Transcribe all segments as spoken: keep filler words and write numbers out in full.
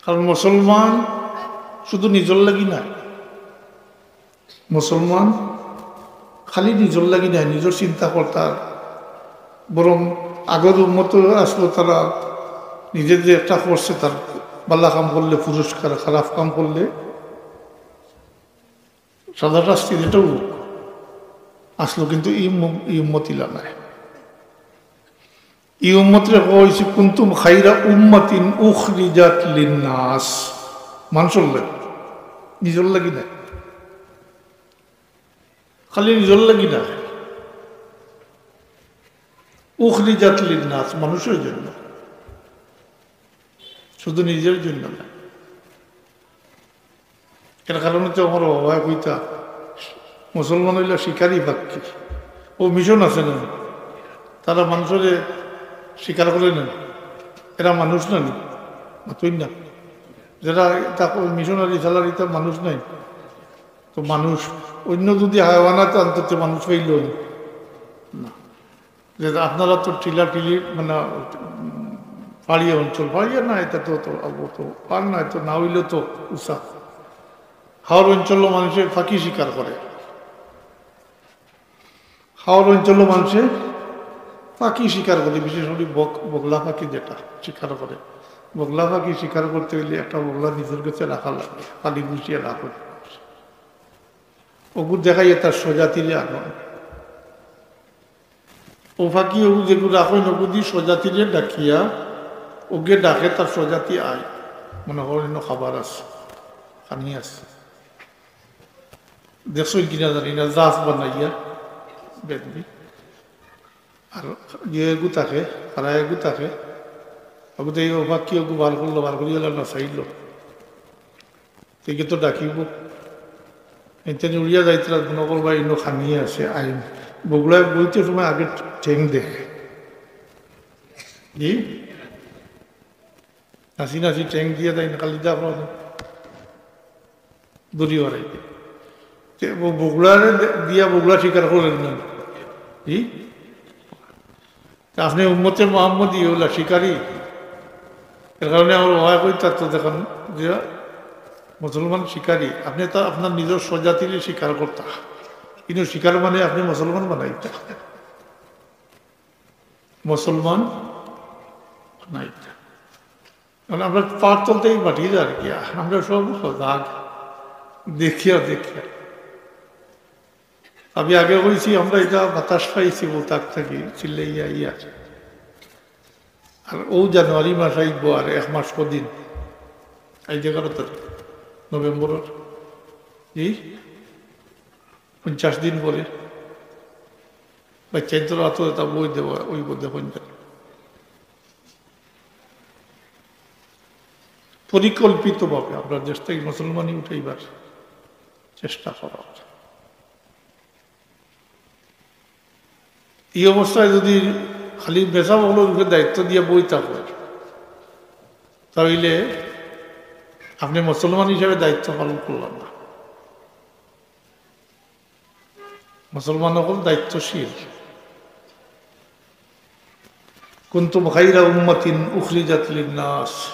কারণ মুসলমান শুধু নিজর লাগি নায়, মুসলমান খালি নিজর লাগি নায়, নিজর চিন্তা করতা, বরং আগর উম্মত আছলো, তারা নিজে যে একটা করছে, তার ভালা কাম করলে পুরস্কার, খারাপ কাম করলে সাজা শাস্তি, যেটাও আছলো, কিন্তু ই উম্ম-, ই উম্মত ইলা নায়। ই উম্মতরে কওয়া অইছে, "কুনতুম খাইরা উম্মাতিন উখরিজাত লিন্নাস।" মানষর লাগি, নিজর লাগি নায়, খালি নিজর লাগি নায়। উখরিজাত লিন্নাস, মানুষর জন্য, শুধু নিজর জন্য নায়। এর কারণে তো আমার বাবায় কইতা, মুসলমান অইলা শিকারি পাখি। ও মিশন আছে না, তারা মানষরে শিকার করে না, এরা মানুষ না নি? মাতইন না। যারা তা মিশনারি স্যালারি, তা মানুষ নায়? তো মানুষ, অন্য যদি হায়ওয়ানাত আনতো, তে মানুষ পাইল না। যে আপনারা তো টিলা টিলি, মানে, উম, পাহাড়িয়া অঞ্চল, পাহাড়িয়া না, এটা তো, তো, অত পাহাড় না, এটা না অইলেও তো উঁচা। হাওর অঞ্চলর মানষে পাখি শিকার করে, হাওর অঞ্চলর মানষে পাখি শিকার করে, বিশেষ করি বগ-, বগলা পাখি যেটা শিকার করে। বগলা পাখি শিকার করতে গেলে একটা বগলা নিজর গেছে রাখা লাগে, খালি গুছিয়ে রাখা লাগে। ওগু দেখাইয়া তার স্বজাতিরে আনো। ও পাখি ওগু যেগু রাখইন, ওগুদি স্বজাতিরে ডাকিয়া, ওগে ডাকে তার স্বজাতি আয়। মনে করইন, ইনো খাবার আছে, পানি আছে। দেখছইন কিনা জানি না, জাহাজ বানাইয়া বেদবি। আর ইয়ে এগু থাকে, তারা এগু থাকে। ওগু তো এই ও পাখি ওগু বার করলো, বার করিয়া না চাইল। একে তো ডাকিব। এতে উড়িয়া যাইতরা, মনে করবা, ইনো খানি আছে, আইন। বগুলায় বইতে সময় আগে ঠেং দেয়। জি? নাচি নাচি ঠেং দিয়া দেয়, খালি যা পারে। দড়ি বাড়াইতে। তে ব-, বগুলারে দে-, দিয়া বগুলা শিকার করেন না। জি? তা আপনি উম্মতে মোহাম্মদী ওলা শিকারী। এর কারণে আমার ভাই কই, তার তো দেখেন যে মুসলমান শিকারী। আপনি তো আপনার নিজর স্বজাতিরে শিকার করতা। কিন্তু শিকার মানে আপনি মুসলমান বানাইতা। মুসলমান বানাইতা। মানে আমরা পার তলতেই মাটি আর কি। আমরা সব সজাগ। দেখিয়া, দেখিয়া। আমি আগে কইছি, আমরা এটা বাতাস পাইছি বলতে আগ থাকি, চিল্লাইয়া ইয়া। আর ও জানুয়ারি মাস আইব আর এক মাস কদিন। এই যে এগারো তারিখ নভেম্বরের। জি? পঞ্চাশ দিন পরে। বাচ্চাইন্তর আতো এটা বই দেওয়া, ওই বোধে পঞ্চাশ। পরিকল্পিতভাবে আমরা দেশ থেকে মুসলমানি উঠাইবার চেষ্টা করা। এই অবস্থায় যদি খালি মেসাব অকলর উপরে দায়িত্ব দিয়া বই থাকো, তাহলে আপনি মুসলমান হিসাবে দায়িত্ব পালন করলেন না। মুসলমান অকল দায়িত্বশীল। কুনতুম খাইরা উম্মাতিন উখরিজাত লিন্নাস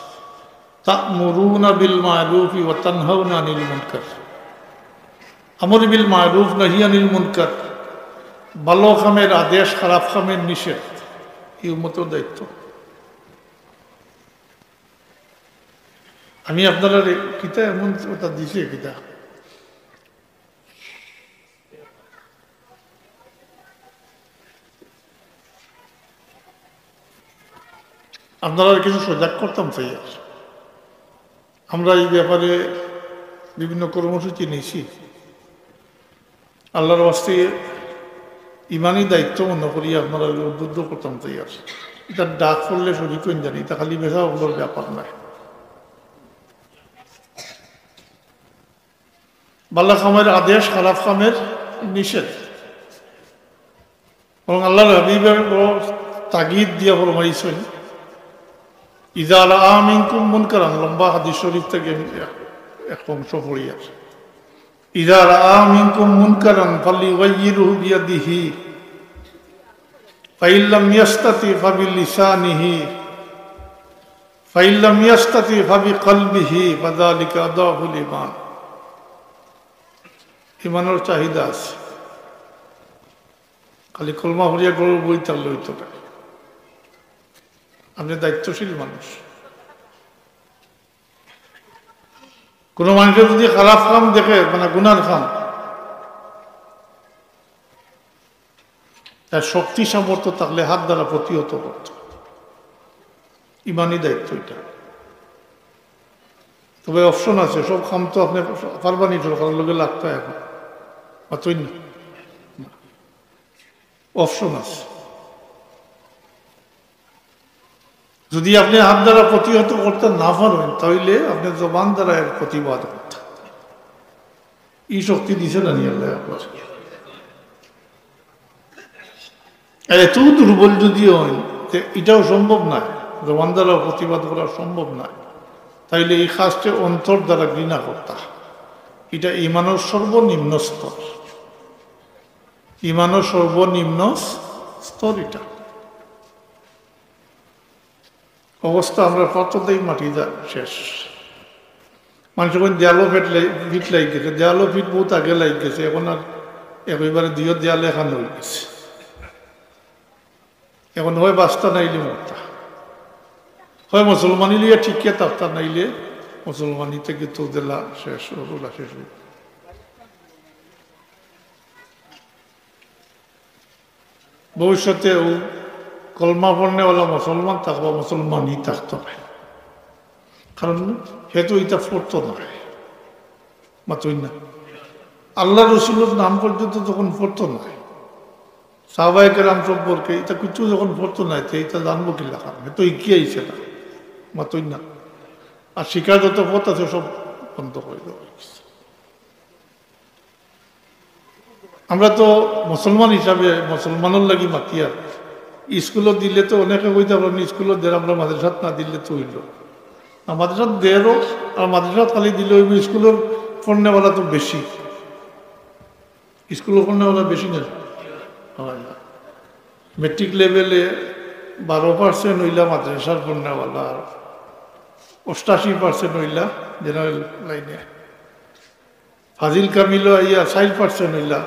তা'মুরুনা বিল মা'রুফি ওয়া তানহাউনা আনিল মুনকার। আমর বিল মা'রুফ, নাহি আনিল মুনকার, ভালো কামের আদেশ, খারাপ কামের নিষেধ, এই উম্মতর দায়িত্ব। আমি আপনারা কিতা এমন কথা দিছে কিতা? আপনারা কিছু সজাগ করতাম চাই আর। আমরা এই ব্যাপারে বিভিন্ন কর্মসূচি নিছি। আল্লাহর ওয়াস্তে ইমানি দায়িত্ব মনে করি আপনারা উদ্বুদ্ধ করতাম চাই আর। এটা ডাক করলে শরিক অইন জানি, এটা খালি মেসাব অকলর ব্যাপার নয়। ভালা কামের আদেশ, খারাপ কামের নিষেধ। বরং আল্লাহর হাবিবে বড় তাগিদ দিয়া ফরমাইছেন, "ইযা রাআ মিনকুম মুনকারান", লম্বা হাদিস শরীফ থেকে আমি এক, এক অংশ পড়ি আর। "ইযা রাআ মিনকুম মুনকারান ফালইয়ুগাইয়িরহু বিয়াদিহি, ফাইন লাম ইয়াস্তাতি ফাবিলিসানিহি, فإن لم يستطع فبقلبه فذلك أضعف الإيمان। ইমানর চাহিদা আছে, খালি কলমা পড়িয়া ঘরো বই থাকলে অইতো না। আপনে দায়িত্বশীল মানুষ। কোনো মানুষে যদি খারাপ কাম দেখে, মানে গুনার কাম, তার শক্তি সামর্থ্য থাকলে হাত দ্বারা প্রতিহত করত, ইমানি দায়িত্ব এটা। তবে অপশন আছে, সব কাম তো আপনে পারবা নি, সরকারের লগে লাগতে হয় এখন, অতই না, অপশন আছে। যদি আপনে হাত দ্বারা প্রতিহত করতে না পারেন, তাহলে আপনে জবান দ্বারা এর প্রতিবাদ করতে। এই শক্তি দিছে না নি আল্লাহ আপনার? আর এত দুর্বল যদি হয়, তে এটাও সম্ভব নয়, জবান দ্বারা প্রতিবাদ করা সম্ভব নয়, তাইলে এই কাজটা অন্তর দ্বারা ঘৃণা করতা। এটা ইমানের সর্বনিম্ন স্তর, ইমানের সর্বনিম্ন স্তর এটা। অবস্থা আমরা কতটাই মাটি যা শেষ। মানুষ এখন দেয়ালও ফিট লাই-, ফিট লাগ গেছে, দেয়ালও ফিট বহুত আগে লাগ গেছে, এখন আর একেবারে দুইও দেয়াল এখান হয়ে গেছে। এখন হয় বাঁচতা নাইলে মরতা, হয় মুসলমানি লইয়া ঠিকিয়া থাকতা, নাইলে মুসলমানি থেকে তো দিলা শেষ, ওগুলা শেষ হয়ে। ভবিষ্যতে ও কলমা পড়নেওয়ালা মুসলমান থাকবা, মুসলমানই থাকতো না, কারণ হে তো এটা পড়তো না, মাতই না। আল্লাহ রসুলের নাম পর্যন্ত যখন পড়তো না, সাহাবায়ে কেরাম সম্পর্কে এটা কিছু যখন পড়তো না, তো এটা জানবো কি লেখা, হে তো ইকি আইছে না, মাতই না। আর শিকার যত পথ আছে সব বন্ধ করে দেওয়া হয়েছে। আমরা তো মুসলমান হিসাবে মুসলমানের লাগি মাতিয়ার। স্কুলো দিলে তো অনেকে কইতা পারইন, স্কুলো দের, আমরা মাদ্রাসাত না দিলে তো হইল না। মাদ্রাসাত দেরও, আর মাদ্রাসাত খালি দিলে হইব, স্কুলোর পড়নেওয়ালা তো বেশি, স্কুলো পড়নেওয়ালা বেশি না? হয় না। মেট্রিক লেভেলে বারো পার্সেন্ট হইলা মাদ্রাসার পড়নেওয়ালা, আর অষ্টাশি পার্সেন্ট হইলা জেনারেল লাইনে। ফাজিল কামিলো আইয়া চাইর পার্সেন্ট হইলা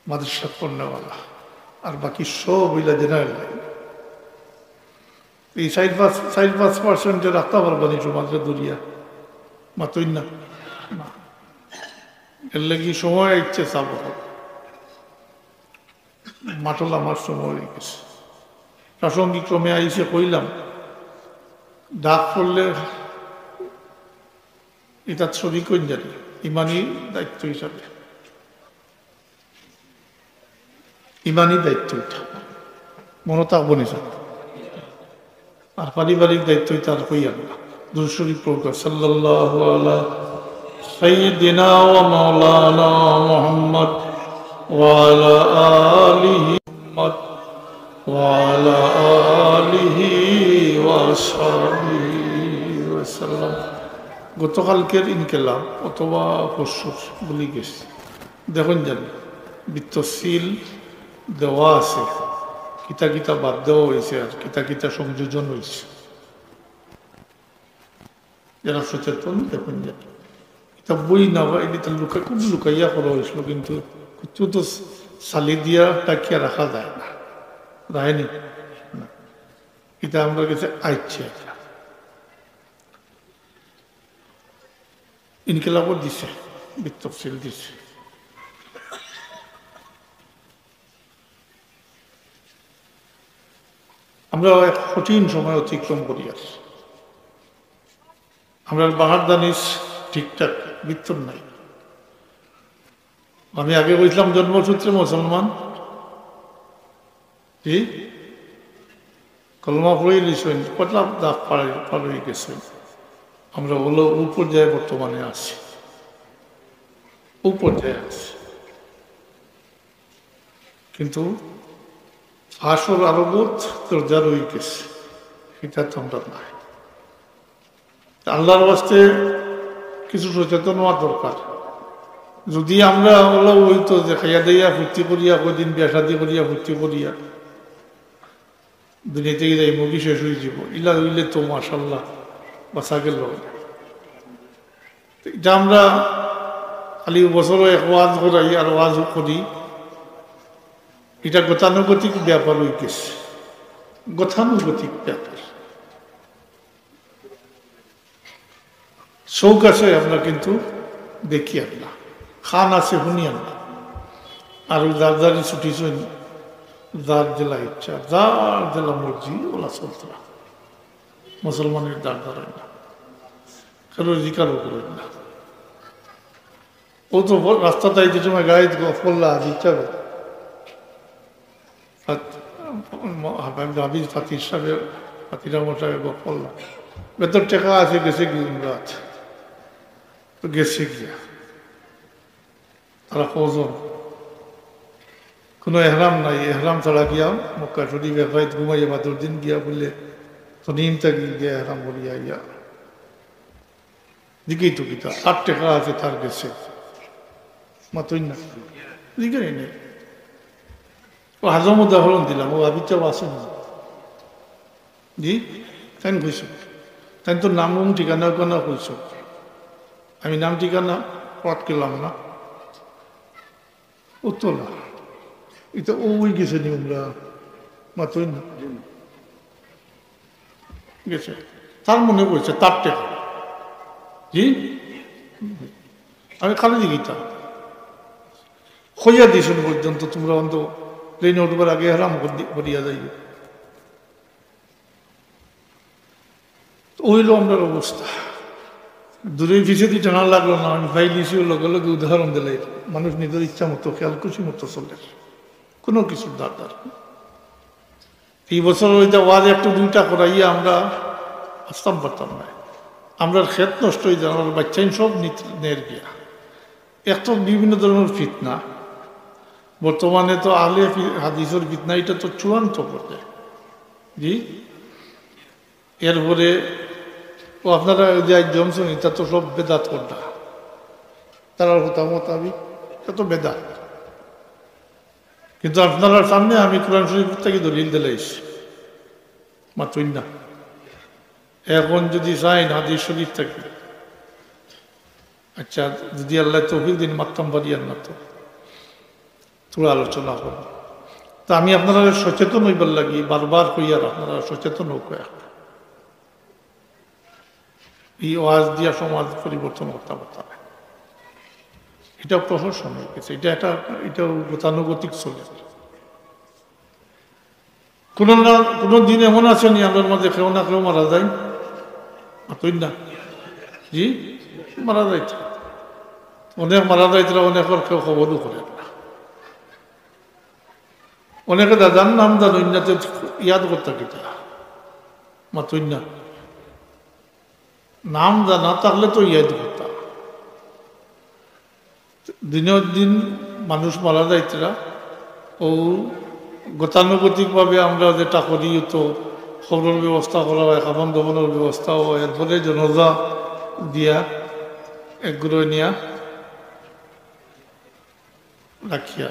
মাদ্রাসাত পড়নেওয়ালা, আর বাকি সব হইলা জেনারেল লাইন। এই চাইর পাঁচ, চাইর পাঁচ পার্সেন্টে রাখতা পারবা নি সমাজরে ধরিয়া? মাতইন না। না। এর লাগি সময় আইছে, চাবো। মাঠল আমার সময় হয়ে গেছে। প্রাসঙ্গিক ক্রমে আইছে কইলাম, ডাক পড়লে এটা শরিক হইন জানি, ইমানি দায়িত্ব হিসাবে, ইমানি দায়িত্ব এটা মনে থাকবো নি স্যার। আর পারিবারিক দায়িত্ব এটা আর কইয়ার না। দুরূদ শরিফ পড়ুক্কা, সাল্লাল্লাহু আলা সাইয়্যিদিনা ওয়া মাওলানা মুহাম্মদ ওয়া আলা আলিহি মুহাম্মদ ওয়া আলা আলিহি ওয়া সাহবিহি ওয়া সাল্লাম। গতকালকের ইনকিলাব অথবা পরশুর ভুলি গেছি, দেখইন জানি বিত্তশীল দেওয়া আছে, কিতা কিতা বাদ দেওয়া হয়েছে আর কিতা কিতা সংযোজন হয়েছে। যারা সচেতন, দেখইন জানি। এটা বই না বা এটা লুকা-, খুব লুকাইয়া করা হয়েছিল, কিন্তু কিছু তো সালি দিয়া ডাকিয়া রাখা যায় না, যায়নি না। এটা আমার কাছে আইছে, এটা ইনকিলাবও দিছে, বিত্তশীল দিছে। আমরা এক কঠিন সময় অতিক্রম করিয়ার। আমরা বাহার দানিস ঠিকঠাক ভিতর নাই। আমি আগে কইছিলাম জন্মসূত্রে মুসলমান, জি, কলমা পড়ি লিছইন, কতলা দাপ পার, পার হয়ে গেছে। আমরা হলো ও পর্যায়ে বর্তমানে আছি, ও পর্যায়ে আছি। কিন্তু আসল আরো বহুত দরজা রয়ে গেছে, এটা তো আমরা নাই। তা আল্লাহর ওয়াস্তে কিছু সচেতন হওয়া দরকার। যদি আমরা ওলা হইতো যে খাইয়া দাইয়া ফুর্তি করিয়া, কয়দিন বিয়া শাদি করিয়া ফুর্তি করিয়া, দুনিয়া থাকি যাইমু গি, শেষ অইযিবো, ইলা অইলে তো মাশাআল্লাহ বাঁচা গেল। তো ইটা আমরা খালি বছরো এক ওয়াজ করাই আর ওয়াজ করি, ইটা গতানুগতিক ব্যাপার অইগেছে, গতানুগতিক ব্যাপার। শৌক আছে আমরা, কিন্তু দেখিয়ার না, কান আছে হুনিয়ার না। আর অউ যার যারই ছুটিছইন, যার যেলা ইচ্ছা, যার যেলা মর্জি, অলা চলতরা। মুসলমানর দাঁড় দাঁড়ায় না, কারো অধিকারও করে না। ও তো ব-, রাস্তাত আইতে সময় গায়ে গফ করলা, আর ইচ্ছা করে। ফাত-, ম-, হাফিজ ফাতির সাহেবের, ফাতির আহমদ সাহেবের গফ করলা। বেতর টেকা আছে, গেছে গি উমরাত? তো গেছে গিয়া। তারা কয়জন? কোনো এহরাম নাই, এহরাম ছাড়া গিয়া মক্কা শরীফ এক রাইত ঘুমাইয়া বাদর দিন গিয়া বলে, তনিম থাকি গিয়া এহরাম করিয়া আইয়া। দেখি তো কিতা, তার টেকা আছে, তার গেছে। মাতইন না। জিকাই নাই। ও হাজম উদাহরণ দিলাম, ও আবিচাও আছে না। জি, তাইন কইছো। তাইন তো নাম উম ঠিকানা উকানা কইছো। আমি নাম ঠিকানা পাঠ করলাম না। ও তো না। ইটা ও অই গেছে নি উমরা। মাতইন না। গেছে। তার মনে কইছে, তার টেকা। জি? আমি খালি দেখি তা। কইয়া দিছইন পর্যন্ত তোমরা অন্ত প্লেনে উঠবার আগে এহরাম করি-, করিয়া যাইও। তো অইলো আমরার অবস্থা। দূরে পিছেদি টানা লাগলো না, আমি পাইলিছি, লগে লগে উদাহরণ দিলাই। মানুষ নিজর ইচ্ছা মতো, খেয়াল খুশি মতো চলে, কোনো কিছুর দাঁড় দাঁড়। এই বছর অইতা ওয়াজ একটু দুইটা করাইয়া আমরা আসতাম পারতাম না। আমরার খেত নষ্ট অই যায়, আমরার বাচ্চাইন সব নিত-, নের গিয়া। এক তো বিভিন্ন ধরনের ফিতনা, বর্তমানে তো আহলে ফি-, হাদিসর ফিতনা, ইটা তো চূড়ান্ত পর্যায়ে। জি, এরপরে ও আপনারা যে আজ জমছইন, ইটা তো সব বেদাত করতা, তারার কথা মোতাবিক ইটা তো বেদাত। কিন্তু আপনারার সামনে আমি কোরআন শরীফ থাকি দলিল দিলাইছি, মাতইন না। এখন যদি চাইন হাদিস শরীফ থাকি, আচ্ছা, যদি আল্লায় তৌফিক দিন, মাততাম পারি আর না তো, থুড়া আলোচনা করব। তো আমি আপনারা সচেতন অইবার লাগি বারবার কই, আর আপনারা সচেতন অউক। এই ওয়াজ দিয়া সমাজ পরিবর্তন করতা পারতা না। ইটা প্রহসন অই গেছে, ইটা একটা, ইটা গতানুগতিক চলে। কোনো না, কোনো দিন এমন আছে নি, আমরার মাঝে কেউ না কেউ মারা যায়? মাতইন না। জি, মারা যাইত। অনেক মারা যাইতরা, অনেকর কেউ খবরও করে না। অনেকে দাদার নাম জানইন না, তো ইয়াদ করতা কিতা? মাতইন না। নাম জানা থাকলে তো ইয়াদ করতা। দিনের দিন মানুষ মারা যাইতরা, ও গতানুগতিকভাবে আমরা যেটা করি, তো খবরের ব্যবস্থা করা হয়, কাফন দাফনের ব্যবস্থা হয়, এরপরে জনাজা দিয়া একগুলো নিয়া রাখিয়া।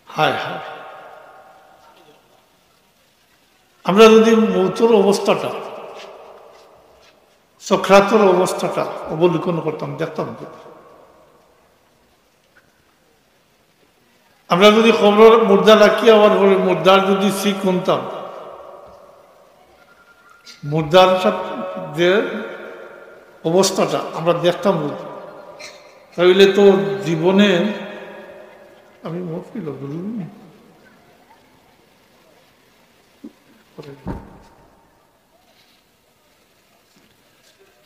হায় হায়, আমরা যদি মৌতর অবস্থাটা, সকরাতর অবস্থাটা অবলোকন করতাম, দেখতাম তো। আমরা যদি কবরর মুর্দা রাখি, আবার পরে মুর্দার যদি শিক হুনতাম, মুর্দার সাথে যে অবস্থাটা আমরা দেখতাম, তাইলে তো জীবনে আমি মহফিল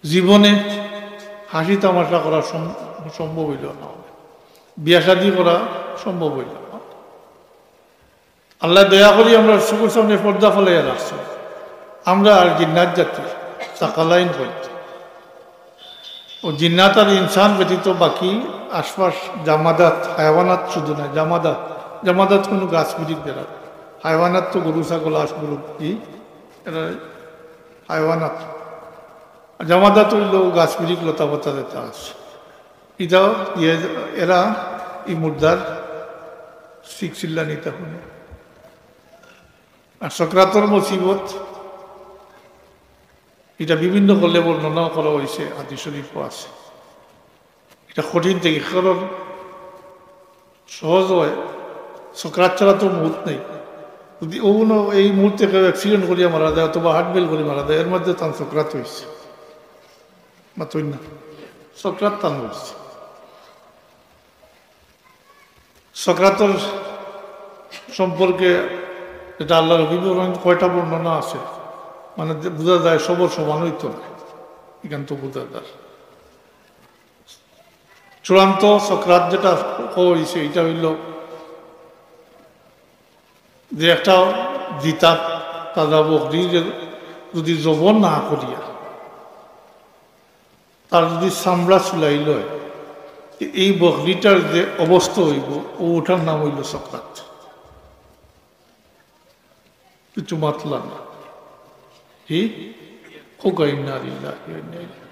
জীবনে হাসি তামাশা করা সম-, সম্ভব অইল না, বিয়া শাদী করা সম্ভব অইল না। আল্লায় দয়া করি আমরার চকুর সামনে পর্দা ফালাইয়া রাখছে। আমরা আর জিন্নাত জাতি, সাকালাইন হইত। ও জিন্নাত আর ইনসান ব্যতীত বাকি আশপাশ জামাদাত, হায়ওয়ানাত শুধু না, জামাদাত, জামাদাত কোনো গাছ বিরিখ বেড়া, হায়ওয়ানাত তো গরু, ছাগল, হাঁস, মুরগ, কি এরা হায়ওয়ানাত। জামাদাত অইল গাছ বিরিখ, লতা পাতা যেটা আছে, ইটাও ইয়ে, এরা ই মুর্দার শিক চিল্লানি তখন। আর সকরাতর মুসিবত, এটা বিভিন্ন কলে বর্ণনা করা হয়েছে, হাদিস শরীফও আছে। এটা কঠিন থেকে, কারণ সহজ হয়, সকরাত ছাড়া তো মউত নেই। যদি অউ এই মুহূর্তে কেউ অ্যাক্সিডেন্ট করিয়া মারা যায় অথবা হার্ট ফেল করে মারা যায়, এর মধ্যে তার সকরাত হয়েছে, মাতইন না, সকরাত তার হয়েছে। সকরাতর সম্পর্কে এটা আল্লাহর হাবিবের অনেক কয়টা বর্ণনা আছে, মানে যে বোঝা যায় সবর সমান হইতো না, এখান তো বোঝা যায়। চূড়ান্ত সকরাত যেটা হয়েছে, এটা হইল যে একটা জিতা তাজা বকরি যদি জবো না করিয়া তার যদি চামড়া ছুলাইল হয়, এই বকরিটার যে অবস্থা হইব, ও ওটার নাম হইল সকরাত। কিছু মাতলা না। কি? কউক্কা ইন্না লিল্লাহি ওয়া ইন্না ইলাইহি।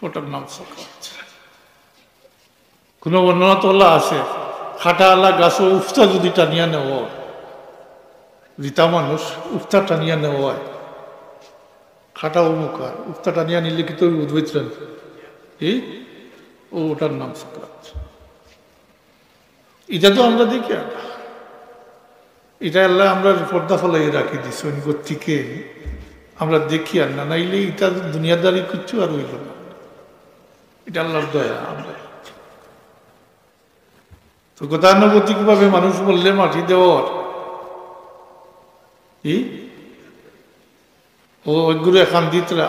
ওটার নাম সকরাত। কোনো বর্ণনা তো আলা আছে, কাটাআলা গাছও উফতা যদি টানিয়া নেওয়া হয়, জিতা মানুষ উফতা টানিয়া নেওয়া হয়, কাটা অমুক আর উফতা টানিয়া নিলে কি তো উদ্বৈত রান? এই ও ওটার নাম সকরাত। এটা তো আমরা দেখি আর না। এটা আল্লাহ আমরা পর্দা ফেলাই রাখি দিছি, ওই গতিকে আমরা দেখি আর না, নাইলে এটা দুনিয়াদারি কিচ্ছু আর হইল না। এটা আল্লাহর দয়া। আমরা তো গতানুগতিকভাবে মানুষ বললে মাটি দেওয়ার কি? ও একগুলো এখান দিতরা,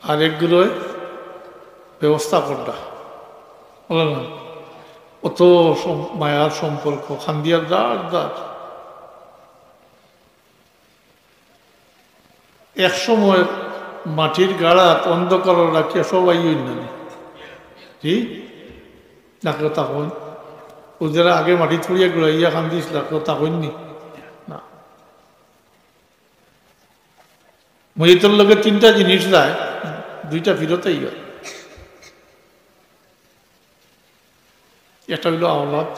আর একগুলো ব্যবস্থা কররা। বুঝলেন না? অত সম-, মায়ার সম্পর্ক, খান্দিয়ার দাঁড় দাঁড়। এক সময় মাটির গাড়াত অন্ধকার রাখিয়া সবাই অইন না নি? জি? না, কেউ তা কইন? ও যারা আগে মাটি ছড়িয়া গুড়াইয়া খান দিস, না, কেউ তা কইননি? না। মইতর লগে তিনটা জিনিস যায়, দুইটা ফিরত আইয়া। একটা হইল আওলাদ,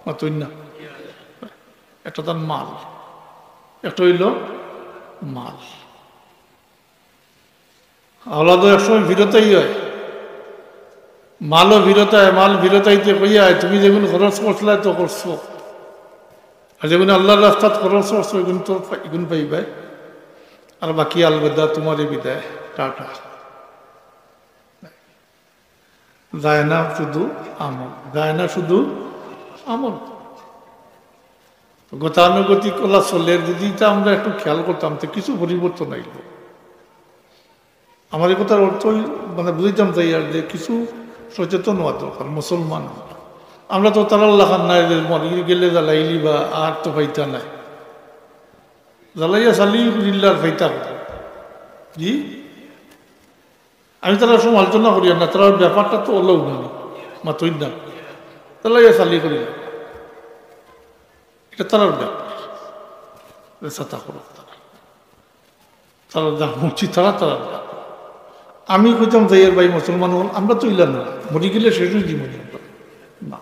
মাতইন না, একটা তার মাল, একটা হইল মাল। আওলাদও একসময় ফিরতাই হয়, মালও ফিরতায়, মাল ফিরতাইতে কইয়া, "তুমি যেগুন খরচ করছিলায় তো করছো, আর যেগুন আল্লাহর রাস্তাত খরচ করছো, এগুন তো পা-, এগুন পাইবায়, আর বাকি আলবিদা, তোমারে বিদায়, টাটা।" যায় না শুধু আমল, যায় না শুধু আমল। গতানুগতিক ওলা চলের, যদি এটা আমরা একটু খেয়াল করতাম, তো কিছু পরিবর্তন আইল। আমার এই কথার অর্থ হইল, মানে, বুঝাইতাম চাই আর যে কিছু সচেতন হওয়া দরকার মুসলমান। আমরা তো তারার লাখান নাই যে মরি গেলে জ্বালাইলি বা আর তো পাইতা নাই, জ্বালাইয়া চালি করিল্লা আর পাইতা। জি, আমি তারার সমালোচনা করি না, তারার ব্যাপারটা তো অলাউ না, মাতইন না, জ্বালাইয়া চালি করিল্লা, এটা তারার ব্যাপার, এটা ছাতা করো তারা। তারা যা মরছি, তারা, তারা। আমি কইতাম, যাই আর ভাই মুসলমান হল, আমরা তো ইলা না, মরি গেলে শেষ হয়ে জীবন আমরা। না,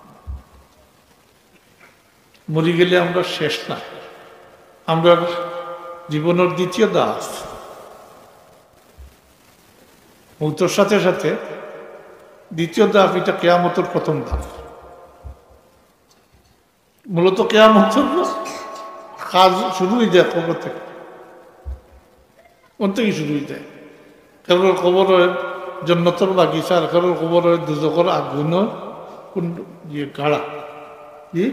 মরি গেলে আমরা শেষ না, আমরা জীবনের দ্বিতীয় ধাপ। মৌতর সাথে সাথে দ্বিতীয় ধাপ, এটা কিয়ামতের প্রথম ধাপ। মূলত কিয়ামতের কাজ শুরু হয়ে যায় কবর থেকে, ওন থেকে শুরু হয়ে যায়। কেউর কবর হয় জন্নতর বাগিচা, আর কেউর কবর হয় দুজখর আগুনর কুণ্ড, ইয়ে, গাড়া। জি,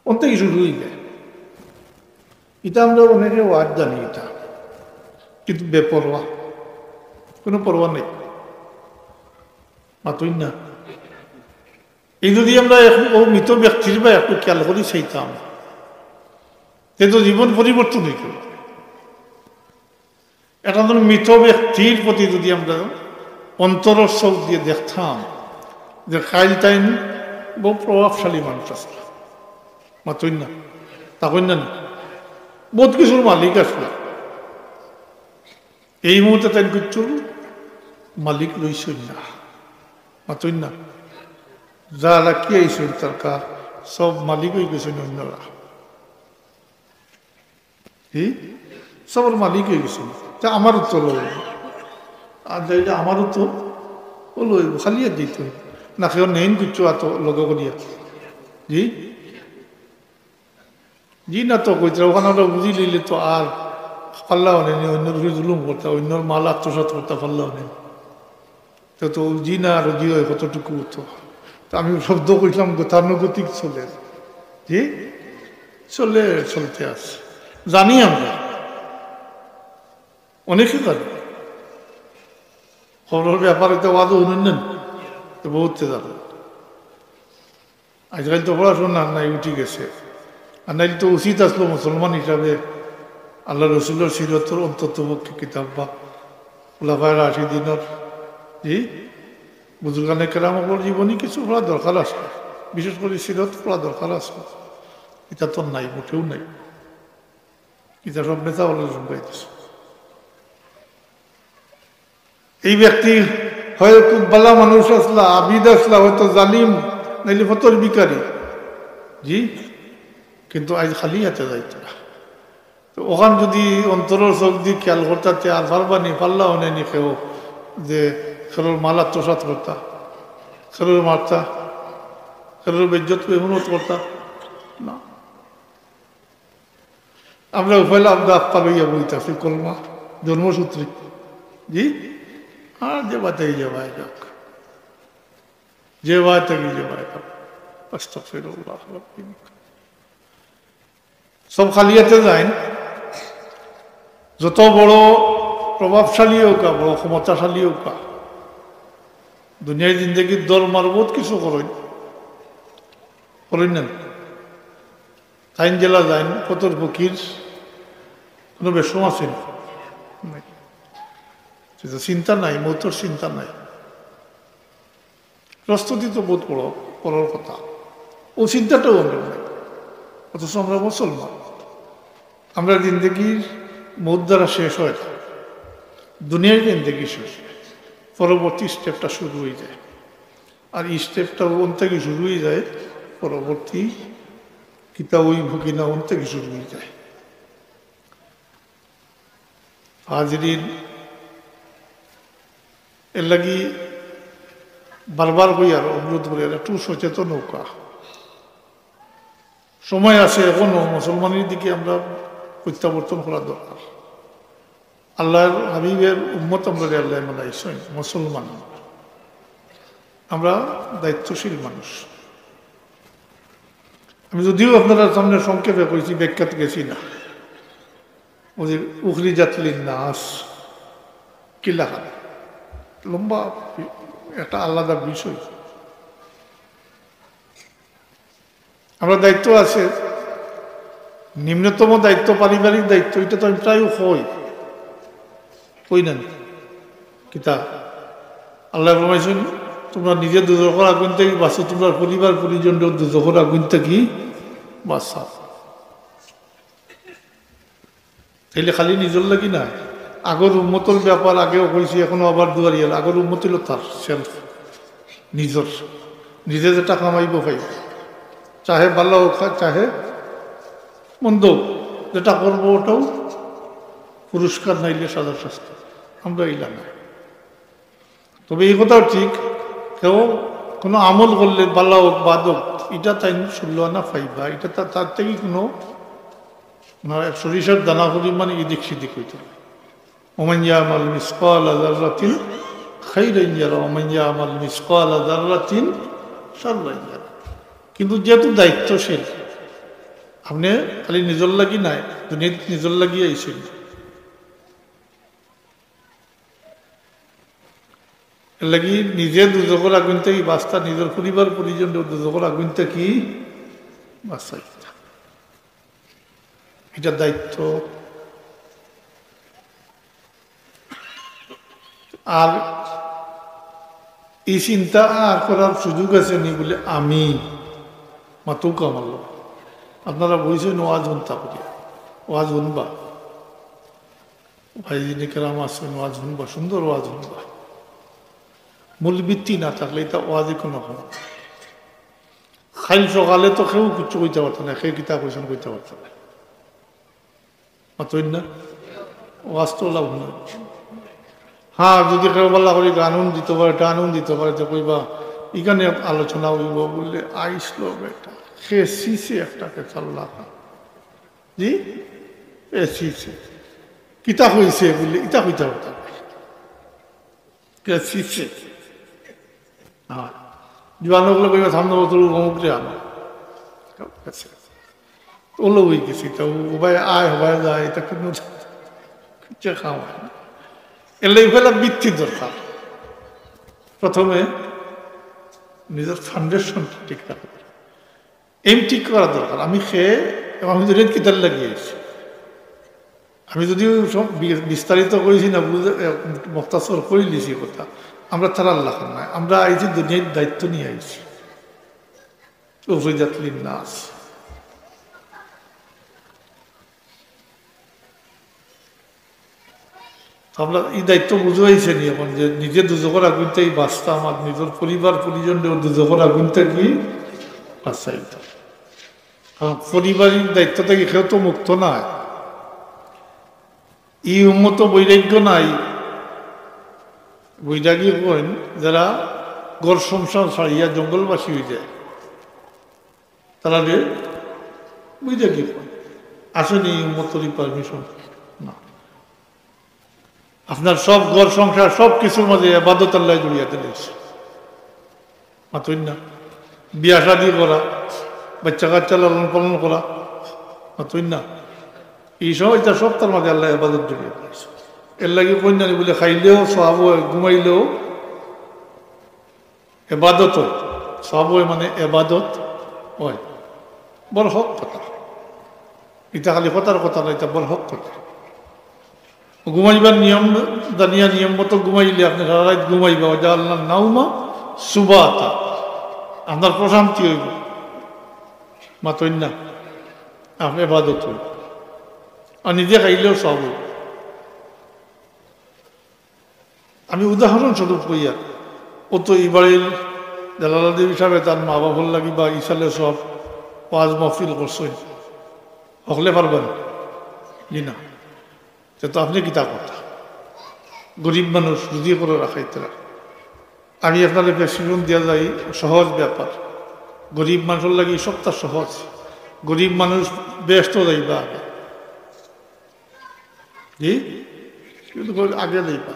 ওন থেকে শুরু হয়ে যায়। এটা আমরা অনেকে ওয়াজ জানি, এটা কিন্তু বেপরোয়া, কোনো পরোয়া নেই, মাতইন না। এই যদি আমরা এখন ও মৃত ব্যক্তির বা একটু খেয়াল করি চাইতাম, তে তো জীবন পরিবর্তন হইত। এটা ধরুন, মৃত ব্যক্তির প্রতি যদি আমরা অন্তরর চোখ দিয়ে দেখতাম যে কাইল তাইন বহু প্রভাবশালী মানুষ আসলা, মাতইন না, তা কইন না নি? বহুত কিছুর মালিক আসলা, এই মুহূর্তে তাইন কিচ্ছুর মালিক রইছইন না, মাতইন না। যা রাখিয়া আইছইন তার কা-, সব মালিক অই গেছইন অইন্যরা। কি? সবর মালিক অই গেছইন। তে আমারও তো লইব। আর যাইলে আমারও তো ও লইব, খালি আর দিত। না কেউ নেইন কিচ্ছু আতো লগে করিয়া। জি? জি না তো কইতরা, অখান আমরা বুঝি লইলে তো আর পারলা অনে নি, অইন্যর উপরে জুলুম করতা, অইন্যর মাল আত্মসাৎ করতা পারলা অনে নি। তো, তো জি না আর জি অয় কতটুকু তো। তো আমি শব্দ কইলাম গতানুগতিক চলে। জি? চলে, চলতে আছে। জানি আমরা। অনেকে জানি। খবরর ব্যাপারে তো ওয়াজও হুনইন না। তো বহুত জানে। আজকাল তো পড়াশোনা নাই, উঠি গেছে। আর নাইলে তো উচিত আসলো মুসলমান হিসাবে আল্লাহ রসুলর সিরতর অন্তত পক্ষে কিতাব বা খুলাফায়ে রাশিদিনর, জি, বুজুর্গানে কেরাম অকলর জীবনী কিছু পড়া দরকার আছে, বিশেষ করে সিরত পড়া দরকার আছে। ইটা তো নাই, মোটেও নাই। ইটা সব নেতা অকলে জুমবাই দিছে। এই ব্যক্তি হয় খুব ভালা মানুষ আছলা, আবিদ আছলা, হয়তো জালিম, নাইলে ফতর ভিখারি। জি, কিন্তু আইজ খালি হাতে যাইতরা। তো অখান যদি অন্তরর চোখ দি খেয়াল করতা, তে আর পারবা নি, পারলা অনে নি কেউ যে কেউর মাল আত্মসাৎ করতা, কেউর মারতা, কেউর বেইজ্জত বেহুরমত করতা? না। আমরা উফাইলাম দাগ পালইয়া বইতাছি কলমা, জন্মসূত্রে। জি? আর যে বাতাই যে বাই যাক। যে বাতাই যে বাই যাক। আস্তাগফিরুল্লাহ রাব্বি মিন কুল্লি। সব খালি হাতে যাইন। যত বড় প্রভাবশালী অউকা, বড় ক্ষমতাশালী অউকা, দুনিয়ার জিন্দেগির দর মার বহুত কিছু করইন, করইন না? তাইন জেলা যাইন, ফতর ফকির, কোনো বেশম আছে নি? নাই। সে তো চিন্তা নাই, মৌতর চিন্তা নাই। প্রস্তুতি তো বহুত বড়, বড়র কথা। ও চিন্তাটাও আমরা নাই। অথচ আমরা মুসলমান। আমরা জিন্দেগির মৌত দ্বারা শেষ হয় না। দুনিয়ার জিন্দেগি শেষ হয়। পরবর্তী স্টেপটা শুরু হয়ে যায়। আর এই স্টেপটা ওন থাকি শুরু হয়ে যায়, পরবর্তী কিতা অইব কিনা ওন থাকি শুরু হয়ে যায়। হাজিরিন, এর লাগি বারবার কইয়ার অনুরোধ করিয়ার একটু সচেতন অউকা। সময় আছে, এখনো মুসলমানের দিকে আমরা প্রত্যাবর্তন করা দরকার। আল্লাহর হাবিবের উম্মত আমরা, আল্লাহ বানাইছইন মুসলমান। আমরা দায়িত্বশীল মানুষ। আমি যদিও আপনারার সামনে সংক্ষেপে কইছি, ব্যাখ্যাত গেছি না। ওই যে উখরিজাত লিন্নাস, কিলাখান, লম্বা একটা আলাদা বিষয়। আমরা দায়িত্ব আছে, নিম্নতম দায়িত্ব, পারিবারিক দায়িত্ব, এটা তো আমি প্রায় কই, কই না নি? কিতা? আল্লাহ ফরমাইছইন, "তোমরা নিজে দুজখর আগুন থাকি বাঁচো, তোমরা পরিবার পরিজনরে দুজখর আগুন থাকি বাঁচাও।" তাইলে খালি নিজর লাগি না, আগর উম্মতর ব্যাপার আগেও কইছি, এখনো আবার দুয়ারিয়াল। আগর উম্মত অইলো তার self, নিজর, নিজে যেটা কামাইবো খাইবো, চাহে ভালা অউক, চাহে মন্দ অউক, যেটা করবো ওটাও পুরস্কার নাইলে সাজা শাস্তি। আমরা ইলা না। তবে এই কথাও ঠিক, কেউ কোনো আমল করলে, ভালা অউক বাদ অউক, এটা তাইন ষোলো আনা পাইবা, এটা তা-, তার থাকি কোনো, মানে, সরিষার দানা পরিমাণ এদিক সেদিক অইতো না। ওমান ইয়ামাল মিসকালা যাররাতিন খাইরান ইয়ারা, ওমান ইয়ামাল মিসকালা যাররাতিন শাররান ইয়ারা। কিন্তু যেহেতু দায়িত্বশীল, আপনে খালি নিজর লাগি নায়, দুনিয়াত নিজর লাগি আইছইন। এর লাগি নিজে দুজখর আগুন থাকি বাঁচতা, নিজর পরিবার পরিজন দুজখর আগুন থাকি বাঁচাইতা, এটা দায়িত্ব। আর এই চিন্তা আর করার সুযোগ আছে নি বলে আমি মাতউক্কা মারল। আপনারা বইছইন ওয়াজ হুনতা করিয়া, ওয়াজ হুনবা। ভাইজিনে কেরাম আছইন, ওয়াজ হুনবা, সুন্দর ওয়াজ হুনবা। মূল ভিত্তি না থাকলে এটা ওয়াজে কোনো হবে না। কাইল সকালে তো কেউ কিচ্ছু কইতা পারতা না, কে কিতা কইছইন কইতা পারতা না। মাতইন না? ওয়াজ তো লাভ নাই। হ্যাঁ, যদি কেউ ভালা করি গান উন দিতো পারে, টান উন দিতো পারে, তো কইবা, "ইখানে আলোচনা অইবো?" বুললে, "আইসলো বেটা, কে সিসে একটা কে চাল্লা।" জি? এ সিসে। কিতা কইছে? বুললে, "ইতা কইতা পারতা না।" কে সিসে? হ্যাঁ। জোয়ান অকলে কইবা, "সামনে বছর অমুকরে আনো।" ওলো অই গেছে, ইটা ও ভাই আয়, ও ভাই যায়, ইটা কুনু কিচ্ছু খাওয়া না। এর লাগি পয়লা ভিত্তি দরকার। প্রথমে নিজের foundation ঠিক রাখা দরকার। Aim ঠিক করা দরকার। আমি কে এবং আমি দুনিয়াত কিতার লাগি আইছি। আমি যদিও সব বি-, বিস্তারিত কইছি না, বুঝে, এ, মুখতাসর কইলিছি কথা। আমরা তারার লাখান নায়, আমরা আইছি দুনিয়ার দায়িত্ব নিয়া আইছি। উখরিজাত লিন্নাস। তো আমরা ই দায়িত্ব বুঝাইছি নি এখন, যে নিজে দুজখর আগুন থাকি বাঁচতাম আর নিজের পরিবার পরিজনরেও দুজখর আগুন থাকি বাঁচাইতাম। কারণ পারিবারিক দায়িত্ব থাকি কেউ তো মুক্ত নায়। ই উম্মত বৈরাগ্য নাই। বৈরাগী কইন যারা ঘর সংসার ছাড়িয়া জঙ্গলবাসী অই যায়, তারারে বৈরাগী কইন। আছে নি ই উম্মতর ই permission? না। আপনার সব ঘর সংসার সব কিছুর মাঝে এবাদত আল্লায় জড়িয়া দিলাইছে। মাতইন না? বিয়া শাদি করা, বাচ্চা কাচ্চা লালন পালন করা, মাতইন না? ই সব, ইতা সব তার মাঝে আল্লায় এবাদত জড়িয়া দিলাইছে। এর লাগি কইন না নি বুলে খাইলেও সওয়াব অয়, ঘুমাইলেও এবাদত অয়। সওয়াব অয় মানে এবাদত অয়। বড় হক কথা। ইটা খালি কথার কথা না, ইটা বড় হক কথা। ঘুমাইবার নিয়ম জানিয়া নিয়ম মতো ঘুমাইলে আপনে সারা রাইত ঘুমাইবা, ওয়াজাআলনান নাওমা সুবাতা, আপনার প্রশান্তি অইবো। মাতইন না? আপনে এবাদত অইবো। আর নিজে খাইলেও সওয়াব অইবো। আমি উদাহরণস্বরূপ কইয়ার, অউ তো ই বাড়ির জালালাদ্দিন সাবে তার মা বাপর লাগি বা ইসালে সব ওয়াজ মাহফিল করছইন, হকলে পারবা নি? জি না। তে তো আপনে কিতা করতা? গরিব মানুষ, রুজি করার খাইতরা। আমি আপনারে prescription দিয়া যাই, সহজ ব্যাপার। গরিব মানুষর লাগি সবটা সহজ। গরিব মানুষ বেহেস্তো যাইবা আগে। জি? কিন্তু আগে যাইবা।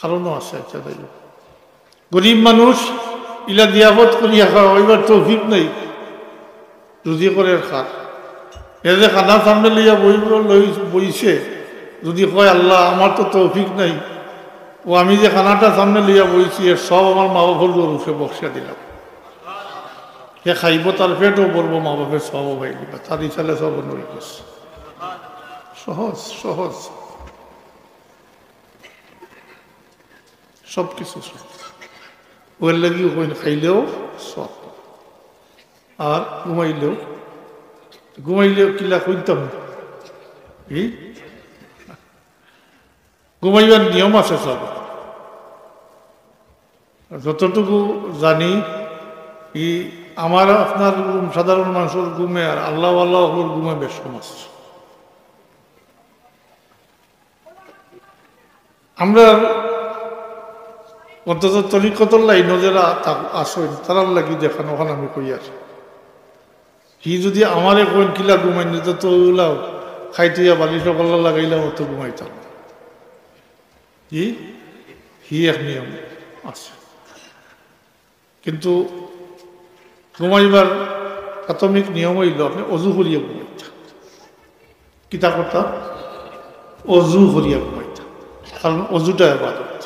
কারণও আছে, আচ্ছা, যাই হোক। গরিব মানুষ ইলা জিয়াফত করিয়া খাওয়াইবার তৌফিক নাই, রুজি করের খার। এ যে খানা সামনে লইয়া বই-, লই-, বইছে, যদি কয়, "আল্লাহ, আমার তো তৌফিক নাই, ও আমি যে খানাটা সামনে লইয়া বইছি, এর সব আমার মা বাপর উপরে বক্সা দিলাম।" হে খাইবো, তার পেটও ভরবো, মা বাপর সওয়াবও পাইলিবা, তার ইসালে সওয়াব অইগেছে। সহজ, সহজ। সব কিছু সব। অউর লাগিউ কইন খাইলেও সওয়াব। আর ঘুমাইলেও, ঘুমাইলেও কিলা কইতাম? ই? ঘুমাইবার নিয়ম আছে সব। যতটুকু জানি, ই আমার আপনার ঘুম, সাধারণ মানুষর ঘুমে আর আল্লাহওয়ালা অকলর ঘুমে বেশ কম আছে। আমরা অন্তত তরিকতর লাইনও যারা তা-, আছইন, তারার লাগি দেখান, অখান আমি কইয়ার। হি যদি আমারে কইন কিলা ঘুমাইন, তো, তো অউলাও খাইতে ইয়া বালিশ অকলতা লাগাইলাম, অত ঘুমাইতাম। হি, হি এক নিয়ম আছে। কিন্তু ঘুমাইবার প্রাথমিক নিয়ম অইলো আপনে অজু করিয়া ঘুমাইতা। কিতা করতা? অজু করিয়া ঘুমাইতা। কারণ অজুটা এবাদত,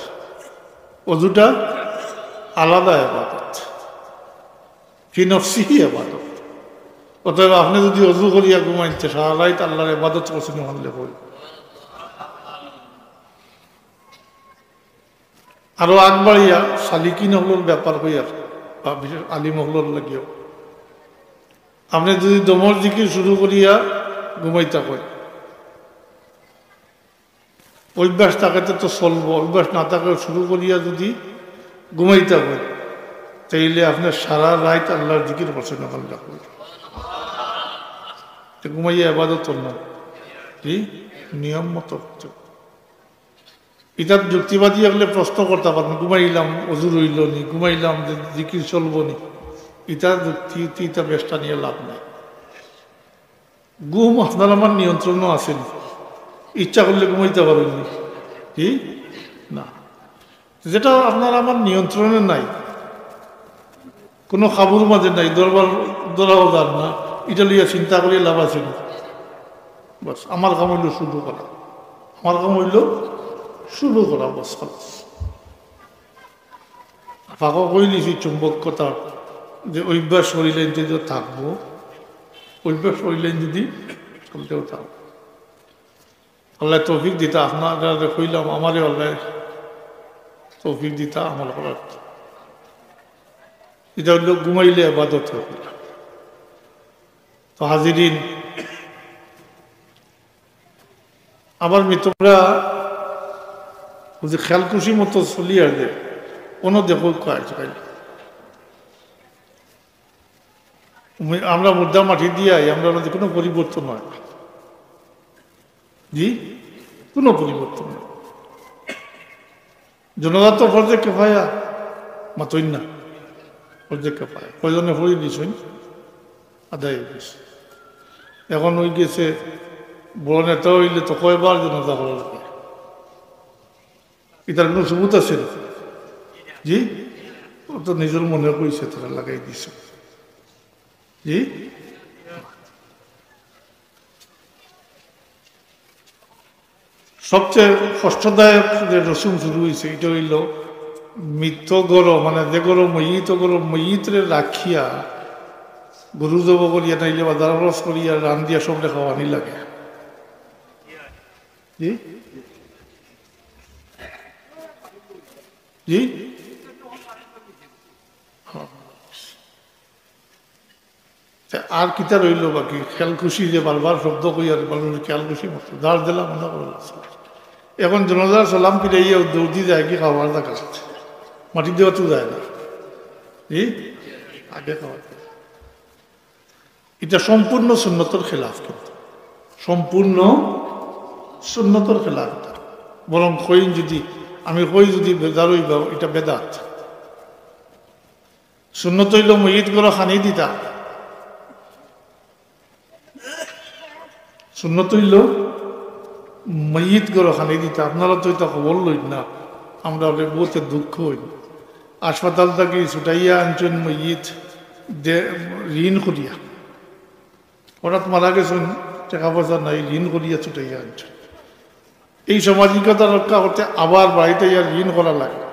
অজুটা আলাদা এবাদত, ফি নফসিহি এবাদত। অতএব আপনে যদি অজু করিয়া ঘুমাইন তে সারা রাইত আল্লাহর এবাদত করছইন, অখান লেখা অইবো। আরো আগবাড়িয়া সালিকিন অকলর ব্যাপার কইয়ার, বা বিশেষ আলিম অকলর লাগিও, আপনে যদি দমর জিকির শুরু করিয়া ঘুমাইতা কইন, অভ্যাস থাকতে তো চলবো, অভ্যাস না থাকলে শুরু করিয়া যদি ঘুমাইতা কইন, তাইলে আপনে সারা রাইত আল্লার জিকির করছইন, আলহামদুলিল্লাহ। তে ঘুমাইয়া ইবাদত করলা, জি, নিয়ম মতো করতে। ইতার যুক্তিবাদী অকলে প্রশ্ন করতা পারইন, "ঘুমাইলাম, অজু রইলো নি, ঘুমাইলাম, জি-, জিকির চলবো নি?" ইতার যুক্তি, ইতা বেশ টানিয়া লাভ নাই। ঘুম আপনার আমার নিয়ন্ত্রণও আছে নি, ইচ্ছা করলে ঘুমাইতা পারইন নি, জি? না। যেটা আপনার আমার নিয়ন্ত্রণে নাই, কুনু কাবুর মাঝে নাই, ধরবার, ধরাও যার না, ইটা লইয়া চিন্তা করিয়া লাভ আছে নি? বাস, আমার কাম অইলো শুরু করা, আমার কাম অইলো শুরু করা, বাস, খালাস। ফাঁকো কই দিছি চুম্বকতা, যে অভ্যাস করিলে যদি থাকবো, অভ্যাস করিলে যদি চলতেও থাকবো। আল্লায় তৌফিক দিতা, আপনারারে কইলাম, আমারে আল্লায় তৌফিক দিতা আমল করার। ইটা অইলো ঘুমাইলে ইবাদত অয়। তো হাজিরিন, আবার মি-, তুমরা বুঝি খেয়াল খুশি মতো চলি আর যে, কুনু দেখো কয় আজকাল। মি-, আমরা মুর্দা মাটি দিয়া আই, আমরার মাঝে কুনু পরিবর্তন অয় না। জি, কুনু পরিবর্তন নাই। জনাজা তো ফরজে কেফায়া, মাতইন না, ফরজে কেফায়া। কয়জনে পড়ি দিছইন, আদায় অই গেছে। এখন অই গেছে, বড় নেতা অইলে তো কয়বার জনাজা করা লাগে। ইতার কুনু সবুত আছে নি? জি, ও তো নিজর মনে কইছে, তারা লাগাই দিছে। জি, সবচেয়ে কষ্টদায়ক যে রসুম শুরু অইছে, ইটা অইলো মৃত ঘরো, মানে যে ঘরো মইত, ও ঘরো মইতরে রাখিয়া গরু জবো করিয়া, নাইলে বাজার খরচ করিয়া, রান্দিয়া সবরে খাওয়ানি লাগে। জি, জি। তে আর কিতা রইলো বাকি? খেয়াল খুশি, যে বারবার শব্দ কই আর মানুষ খেয়াল খুশি মাত্র দাঁড় দিলাম, মনে করো। এখন জনাজার সালাম ফিরাইয়া দৌড়ি যায় কি খাওয়ার জাগাত? মাটি দেওয়া তো যায় না। জি? আগে খাওয়ার। ইটা সম্পূর্ণ সুন্নতর খেলাফ, কিন্তু সম্পূর্ণ সুন্নতর খেলাফ ইটা। বরং কইন যদি, আমি কই যদি বেজার অইবা, ইটা বেদাত। সুন্নত অইলো মইত ঘরো খানি দিতা। সুন্নত অইলো মইত ঘরো খানি দিতা। আপনারা তো ইতা খবর লইন না, আমরা অনেক বউতে দুঃখ অইন। হাসপাতাল থাকি ছুটাইয়া আনছইন মইত, দে-, ঋণ করিয়া। হঠাৎ মারা গেছইন, টেকা পয়সা নাই, ঋণ করিয়া ছুটাইয়া আনছইন। এই সামাজিকতা রক্ষা করতে আবার বাড়িত আইয়া ঋণ করা লাগে,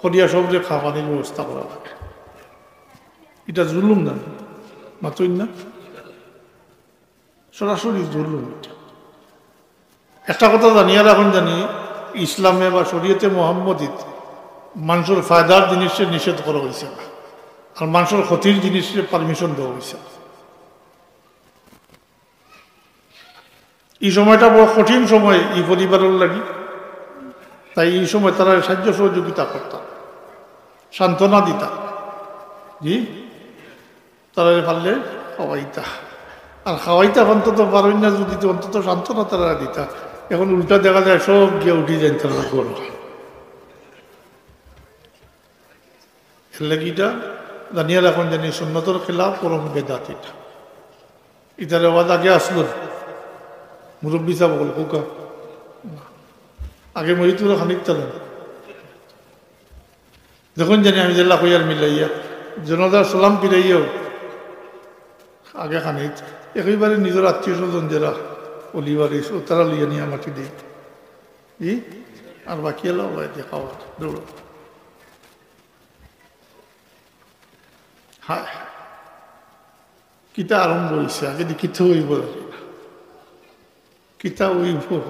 করিয়া সবরে খাওয়ানির ব্যবস্থা করা লাগে। ইটা জুলুম না? মাতইন না? সরাসরি জুলুম ইটা। একটা কথা জানিয়া রাখইন জানি, ইসলামে বা শরীয়তে মোহাম্মদীত মানষর ফায়দার জিনিসরে নিষেধ করা অইছে না, আর মানষর ক্ষতির জিনিসরে permission দেওয়া অইছে না। ই সময়টা বড় কঠিন সময় ই পরিবারর লাগি। তাই ই সময় তারারে সাহায্য সহযোগিতা করতা, সান্ত্বনা দিতা। জি, তারারে পারলে খাওয়াইতা। আর খাওয়াইতা অন্তত পারইন না যদি, তো অন্তত সান্ত্বনা তারারে দিতা। এখন উল্টা দেখা যায় সব গিয়া উঠি যাইন তারার ঘরো। এর লাগি ইটা জানিয়া রাখইন জানি সুন্নতর খেলাফ, বরং বেদাত ইটা। ইটার রেওয়াজ আগে আছলো নি? মুরব্বি সাব অকল কউক্কা। আগে মইতরে খানি দিতা না। দেখইন জানি আমি যেলা কইয়ার মিলাইয়া, জনাজার সালাম ফিরাইয়াও আগে খানি দিতা। একেবারে নিজর আত্মীয় স্বজন যেরা অলি ওয়ারিস, ও তারা লইয়া নিয়া মাটি দেই। ই? আর বাকি এলা ওলাই দিয়া খাওয়া, দৌড়। হায়, কিতা আরম্ভ অইছে, আগে দি কিতা অইবো জানি না। কিতা অইবো,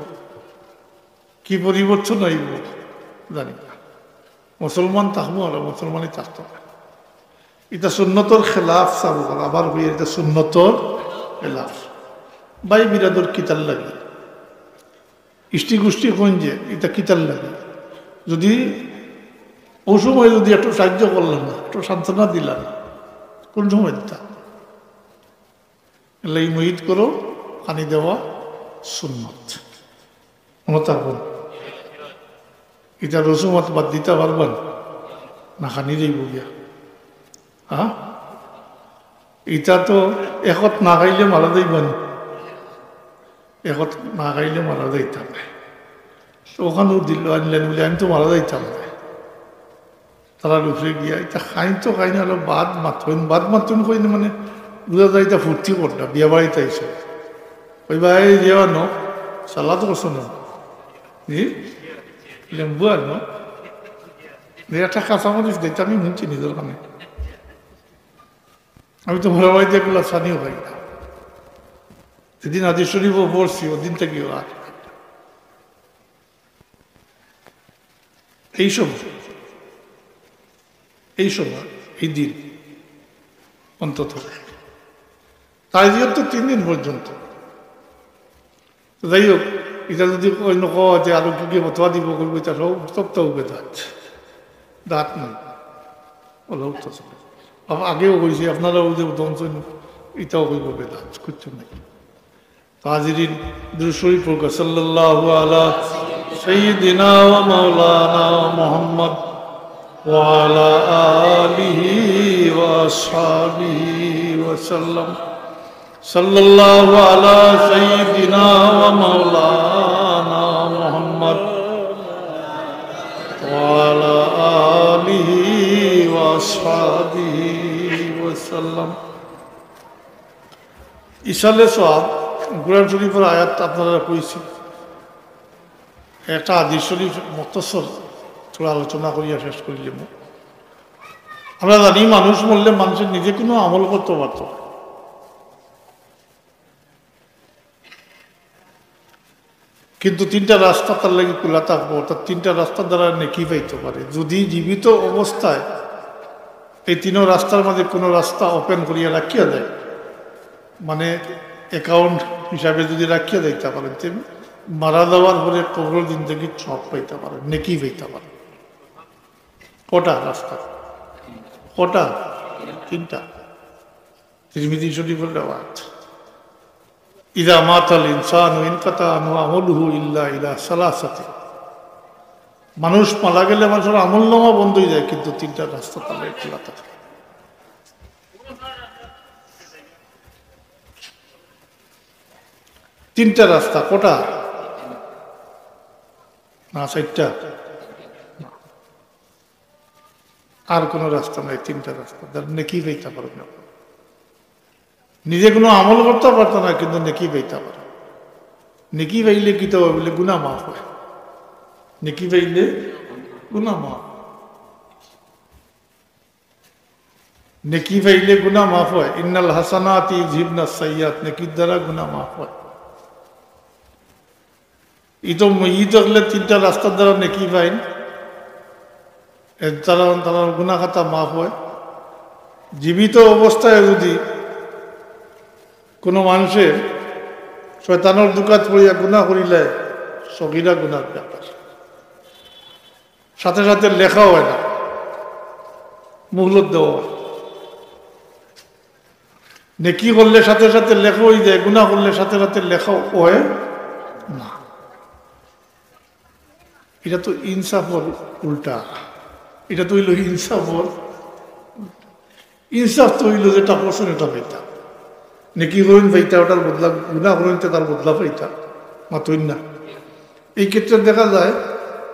কি পরিবর্তন অইবো জানি না। মুসলমান থাকমু আর মুসলমানই থাকতো না। ইটা সুন্নতর খেলাফ, সাব অকল, আবার কই, ইটা সুন্নতর খেলাফ। ভাই বিরাদর কিতার লাগি? ইষ্টি গোষ্ঠী কইন যে, ইটা কিতার লাগি? যদি অউ সময় যুদি একটু সাহায্য করলাম না, একটু সান্ত্বনা দিলাম না, কুন সময় দিতা? এর লাগি মুইদ করো, পানি দেওয়া সুন্নত। মনো থাকবো। ইটা রসুমাত বাদ দিতা পারবা না, না খানি যাইবো গিয়া। হ্যাঁ, ইটা তো একত না খাইলে মারা যাইবা না, একত না খাইলে মারা যাইতাম না। তো অখানও দিল আনলেন বলে, "আমি তো মারা যাইতাম না।" তারার উপরে গিয়া, ইটা খাইন তো খাইন, আরো বাদ মাতইন, বাদ মাতইন কইন মানে বুঝা যায় ইটা ফুর্তি কররা, বিয়া বাড়িত আইছে। ওই ভাই, যে আনো, সালাদ করছো না? জি? লেম্বু আনো? যে একটা কাঁচামরিচ দিতে আমি শুনছি নিজের কানে। আমি তো মরা বাড়িতে এগুলা স্থানীয় খাই না। যেদিন হাদিস শরীফও পড়ছি, ওদিন থেকে আর এই সময়, এই সময়, এই দিন অন্তত। তাজিয়ত তো তিন দিন পর্যন্ত। তো যাই হোক, ইটা যুদি অন্য কেউ আছে, আরো কি কি ফতোয়া দিব করবো, ইটা সব, সবটাউ বেদাত। দাঁত নাই। ওলাও তো সব। আব-, আগেও কইছি, আপনারা ওই যে উদম শুন, ইটাও কইব বেদাত, কিচ্ছু নাই। তো হাজিরিন, দুরূদ শরীফ পড়ুক্কা, সাল্লাল্লাহু আলা সাইয়্যিদিনা ওয়া মাওলানা মুহাম্মদ ওয়া আলা আলিহি ওয়া আসহাবিহি ওয়া সাল্লাম। সাল্লাল্লাহু আলা সাইয়্যিদিনা ওয়া মাওলানা মুহাম্মদ ওয়া আলা আলিহি ওয়া আসহাবিহি ওয়া সাল্লাম। ইসালে সওয়াব, কোরআন শরীফর আয়াত আপনারা কইছি, একটা হাদিস শরীফ মুখতসর থুড়া আলোচনা করিয়া শেষ করিলিমু। আমরা জানি মানুষ মরলে মানুষে নিজে কুনু আমল করতো পারতো না। কিন্তু তিনটা রাস্তা তার লাগি খুলা থাকবো, অর্থাৎ তিনটা রাস্তার দ্বারা নেকি পাইতো পারে। যুদি জীবিত অবস্থায় এই তিনো রাস্তার মাঝে কুনু রাস্তা open করিয়া রাখিয়া দেয়, মানে account হিসাবে যুদি রাখিয়া যাইতা পারে, তে মারা যাওয়ার পরে কবরর জিন্দেগিত সওয়াব পাইতা পারে, নেকি পাইতা পারে। কটা রাস্তা? কটা? তিনটা। তিরমিজি শরীফর রেওয়ায়াত। ইযা মাতাল ইনসানু ইনকাতা আনহু আমালুহু ইল্লা ইলা সালাসাতিন। মানুষ মারা গেলে মানুষর আমলনামা বন্ধ অইযায়, কিন্তু তিনটা রাস্তা তার লাগি খুলা থাকে। তিনটা রাস্তা, কটা? না, চাইরটা। আর কুনু রাস্তা নাই, তিনটা রাস্তা। তার নেকি পাইতা পারো না। নিজে কুনু আমল করতা পারতো না, কিন্তু নেকি পাইতা পারো। নেকি পাইলে কিতা অয় বুলে? গুনা মাফ অয়। নেকি পাইলে গুনা মাফ। নেকি পাইলে গুনা মাফ অয়। ইন্নাল হাসানাতি ইউযহিবনাস সাইয়্যাত, নেকির দ্বারা গুনা মাফ অয়। ই তো মইয়িত অকলে তিনটা রাস্তার দ্বারা নেকি পাইন। এর দ্বারা তারার গুনা খাতা মাফ অয়। জীবিত অবস্থায় যুদি কুনু মানষে শয়তানর ধুকাত পড়িয়া গুনা করিলে, সগিরা গুনার ব্যাপার, সাথে সাথে লেখা অয় না, মুহলত দেওয়া অয়। নেকি করলে সাথে সাথে লেখা অইযায়, গুনা করলে সাথে সাথে লেখা অয় না। ইটা তো ইনসাফর উল্টা, ইটা তো অইলো ইনসাফর উল্টা। ইনসাফ তো অইলো যেটা করছইন ইটা পাইতা, নেকি করইন পাইতা, ওটার বদলা, গুনা করইন তে তার বদলা পাইতা, মাতইন না। এই ক্ষেত্রে দেখা যায়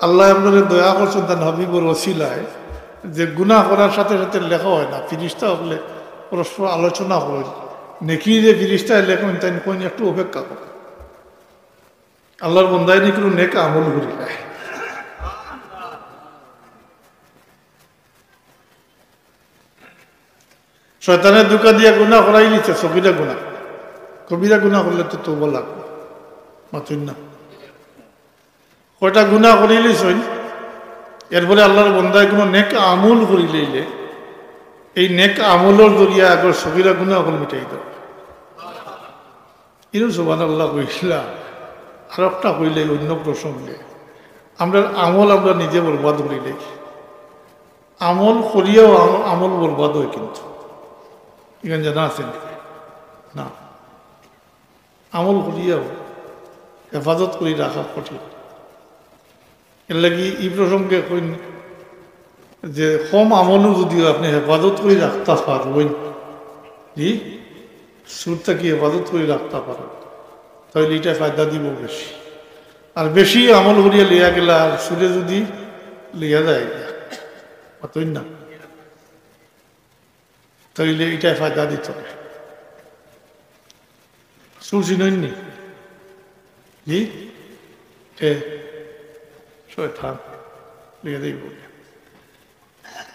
আল্লায় আমরারে দয়া করছইন তান হাবিবর ওসিলায়, যে গুনা করার সাথে সাথে লেখা অয় না, ফিরিস্তা অকলে পরস্পর আলোচনা করইন, নেকি যে ফিরিস্তায় লেখইন তাইন কইন একটু অপেক্ষা করো। আল্লার বন্দায় নি কুনু নেক আমল করিলায়। শয়তানে ধুকা দিয়া গুনা করাইলিছে, সগিরা গুনা। কবিরা গুনা করলে তো তওবা লাগবো, মাতইন না। কয়টা গুনা করিলিছইন, এরপরে আল্লার বন্দায় কুনু নেক আমল করিলাইলে, এই নেক আমলর জরিয়া আগর সগিরা গুনা অকল মিটাই দেয়। ইনো সুবহানাল্লাহ কইলা, আর একটা কইলে অন্য প্রসঙ্গে, আমরার আমল আমরা নিজে বরবাদ করিলাই। আমল করিয়াও আম-, আমল বরবাদ অয়, কিন্তু ইখান জানা আছে নি? না। আমল করিয়াও হেফাজত করি রাখা কঠিন। এর লাগি ই প্রসঙ্গে কইন যে কম আমলও যদি আপনে হেফাজত করি রাখতা পারইন, জি, সুদ থাকি হেফাজত করি রাখতা পারইন, তাইলে ইটা ফায়দা দিবো বেশি। আর বেশি আমল করিয়া লইয়া গেলা আর সুদে যদি লইয়া যায়, অতই না, তাইলে ইটায় ফায়দা দিতো না। চুর চিনইন নি? জি? এ, শয়তান। লিখে দেই বলে।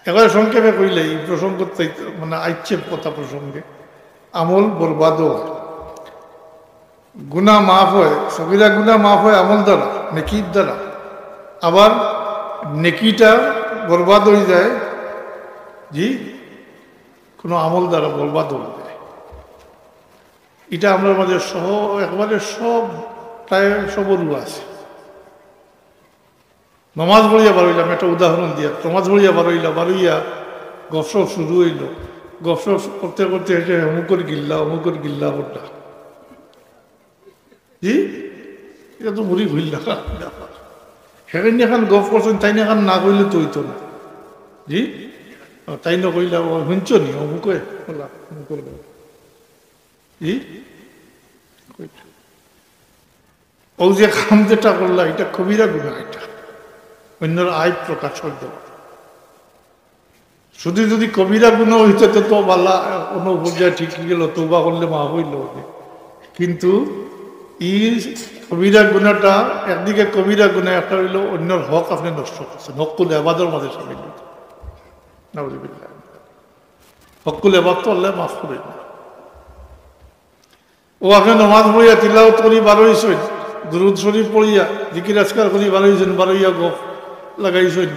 এবারে সংক্ষেপে কইলে, এই প্রসঙ্গ তো এই তো, মানে, আইছে কথা প্রসঙ্গে। আমল বরবাদ অয়। গুনাহ মাফ অয়, সগিরা গুনাহ মাফ অয় আমল দ্বারা, নেকির দ্বারা। আবার নেকিটা বরবাদ অই যায়, জি, কোনো আমল দ্বারা বরবাদ অই যায়। ইটা আমরার মাঝে সহ, একবারে সব, প্রায় সবরউ আছে। নমাজ পড়িয়া বারইলাম, একটা উদাহরণ দিয়া, নমাজ পড়িয়া বারইলা, বারইয়া গফসফ শুরু অইলো। গফসফ করতে করতে হেষে অমুকর গিল্লা, অমুকর গিল্লা করলা। জি? ইটা তো বুড়ি ভুল না। হেষে এখান গফ করছইন, তাইন এখান না কইলে তো অইতো না। জি? তাইন না কইলা, ও হুনছো নি, অমুকে, বলা, অমুকর গফ। জি? অউ যে কাম যেটা করলা, ইটা কবিরা গুনাহ, ইটা অইন্যর আইব প্রকাশ করি দেওয়া। শুধু যদি কবিরা গুনাহ অইতো তো, তো বালা, কোনো পর্যায়ে ঠিক অই গেলো, তওবা করলে মাফ অইলো। কিন্তু ই কবিরা গুনাহটা, একদিকে কবিরা গুনাহ, একটা অইলো অইন্যর হক আপনে নষ্ট করছইন, হক্কুল এবাদর মাঝে শামিল অইতো। নাউজুবিল্লাহ। হক্কুল এবাদ তো আল্লায় মাফ করইন না। ও আপনে নমাজ পড়িয়া তিলাওয়াত করি বারইছইন, দুরুদ শরিফ পড়িয়া, জিকির আজকার করি বারইছইন, বারইয়া গফ লাগাইছইন।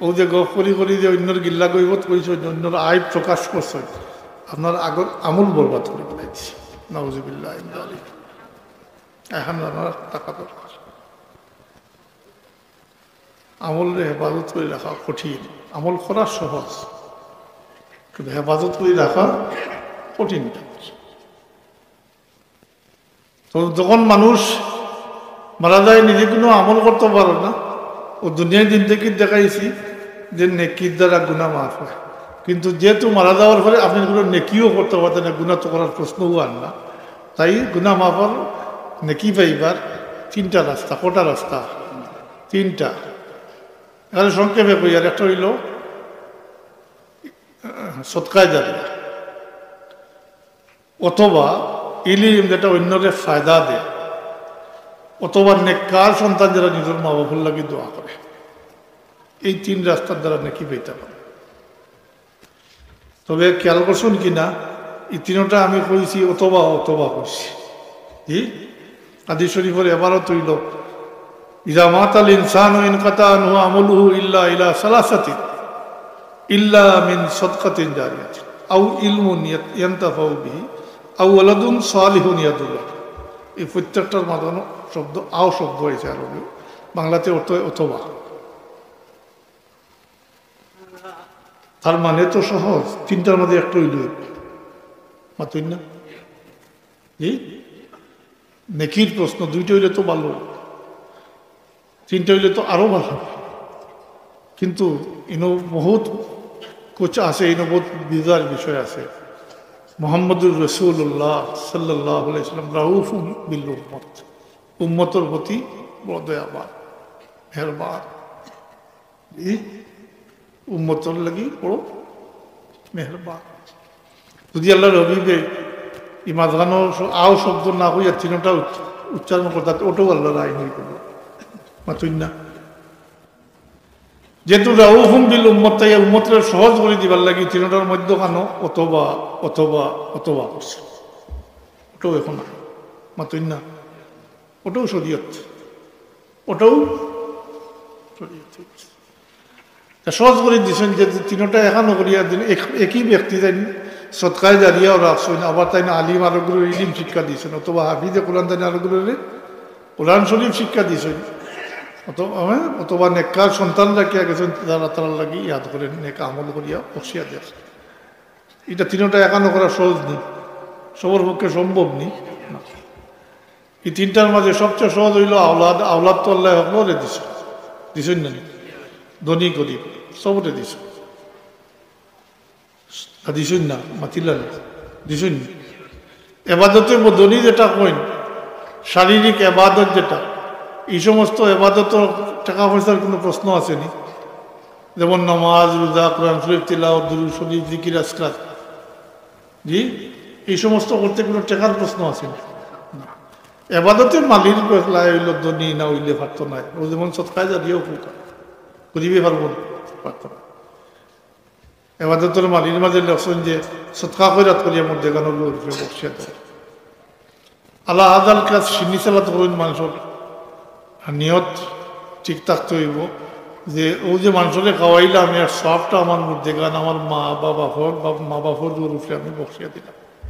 অউ যে গফ করি করি যে অইন্যর গিল্লা গইবত কইছইন, অইন্যর আইব প্রকাশ করছইন, আপনার আগর আমল বরবাদ করি ফালাইছে। নাউজুবিল্লাহ মিন যালিক। এখান জানা থাকা দরকার। আমলরে হেফাজত করি রাখা কঠিন, আমল করা সহজ, কিন্তু হেফাজত করি রাখা কঠিন। তো যখন মানুষ মারা যায়, নিজে কোনো আমল করতো পারে না, ও দুনিয়ার দিন থেকে দেখাইছি যে নেকির দ্বারা গুনাহ মাফ অয়, কিন্তু যেহেতু মারা যাওয়ার পরে আপনে কোনো নেকিও করতা পারতা না, গুনাহ তো করার প্রশ্নও আর না, তাই গুনাহ মাফর নেকি পাইবার তিনটা রাস্তা। কটা রাস্তা? তিনটা। এখানে সংক্ষেপে কই, আর একটা অইলো সদকায়ে জারিয়া, অথবা ইলিম যেটা অইন্যরে ফায়দা দেয়, অথবা নেককার সন্তান যেরা নিজর মা বাফর লাগি দোয়া করে। এই তিন রাস্তার দ্বারা নেকি পাইতা পারে। তবে খেয়াল করছইন কি না, ই তিনোটা আমি কইছি অথবা, অথবা কইছি। জি? হাদিস শরিফর এবারত অইলো, "ইযা মাতাল ইনসানু ইনকাতা আনহু আমালুহু ইল্লা ইলা সালাসাতিন, ইল্লা মিন সাদকাতিন জারিয়াতিন, আও ইলমুন ইয়াত-, ইয়ান্তাফাউ বিহি, আও ওয়ালাদুন সালিহুন ইয়াদউ লাহু।" এই প্রত্যেকটার মাঝখানো শব্দ, আও শব্দ অইছে আরবি, বাংলাতে অর্থ অয় অথবা। তার মানে তো সহজ, তিনটার মাঝে একটা অইলো। মাতইন না? জি? নেকির প্রশ্ন, দুইটা অইলে তো ভালো, তিনটা অইলে তো আরো ভালো। কিন্তু ইনো বহুত কুছ আছে, ইনো বহুত বিজার বিষয় আছে। মুহাম্মদুর রাসূলুল্লাহ সাল্লাল্লাহু আলাইহি ওয়াসাল্লাম রাউফুম বিল উম্মত, উম্মতর প্রতি বড় দয়াবান, মেহেরবান। ই উম্মতর লাগি বড় মেহেরবান। যদি আল্লাহর হাবিবে ই মাঝখানো স-, আও শব্দ না কইয়া তিনটা উচ্চ-, উচ্চারণ করতা, ওটাও আল্লাহর আইন অইতো না। মাতইন না? যেহেতু রাউফুম বিল উম্মত, তাই উম্মতরে সহজ করি দিবার লাগি তিনটার মধ্যখানো অথবা, অথবা, অথবা করছে। ওটাও এখন না। মাতইন না? ওটাও শরীয়ত, ওটাও শরীয়ত। তা সহজ করি দিছইন যে তিনটা এখানো করিয়া দিন, এক-, একই ব্যক্তি তাইন সদকায়ে জারিয়াও রাখছইন, আবার তাইন আলিম আরোগুরে ইলিম শিক্ষা দিছইন, অথবা হাফিজে কোরআন তাইন আরোগুরে কোরআন শরিফ শিক্ষা দিছইন। অথবা, হ্যাঁ, অথবা নেককার সন্তান রাখিয়া গেছইন, তারা তারার লাগি ইয়াদ করে নেক আমল করিয়া বখশিয়া দেয়। ইটা তিনটা একানো করা সহজ নি, সবর পক্ষে সম্ভব নি। না। এই তিনটার মাঝে সবচেয়ে সহজ অইলো আওলাদ। আওলাদ তো আল্লায় হকলরে দিছে, দিছইন না নি? ধনী গরিব সবরে দিছে। না, দিছইন না, মাতিলা না, দিছইন না। এবাদতে বদনি যেটা কইন, শারীরিক এবাদত যেটা, এই সমস্ত এবাদত টেকা পয়সার কোনো প্রশ্ন আছে নি? যেমন নামাজ, রোজা, কোরআন শরীফ তিলাওয়াত, দুরূদ শরীফ, জিকির আজকার, জি, এই সমস্ত করতে কোনো টেকার প্রশ্ন আছে নি? না। এবাদতে মালির ফয়সালা অইলো ধনী না অইলে পারতো নায়। ও যেমন সদকায়ে জারিয়া উপকার করিবে পারবো না, পারতো না। এবাদতর মালির মাঝে লেখছইন যে সদকা খয়রাত করিয়া মুর্দেগানর উপরে বখশিয়া দেয়। আলা হাযাল কাজ শিন্নি সালাত করইন মানুষর নিয়ত ঠিক থাকতে অইবো যে ও যে মানুষরে খাওয়াইলাম, এর সওয়াবটা আমার মুর্দেগান, আমার মা বাবা হক, বাপ-, মা বাপর উপরে আমি বখশিয়া দিলাম।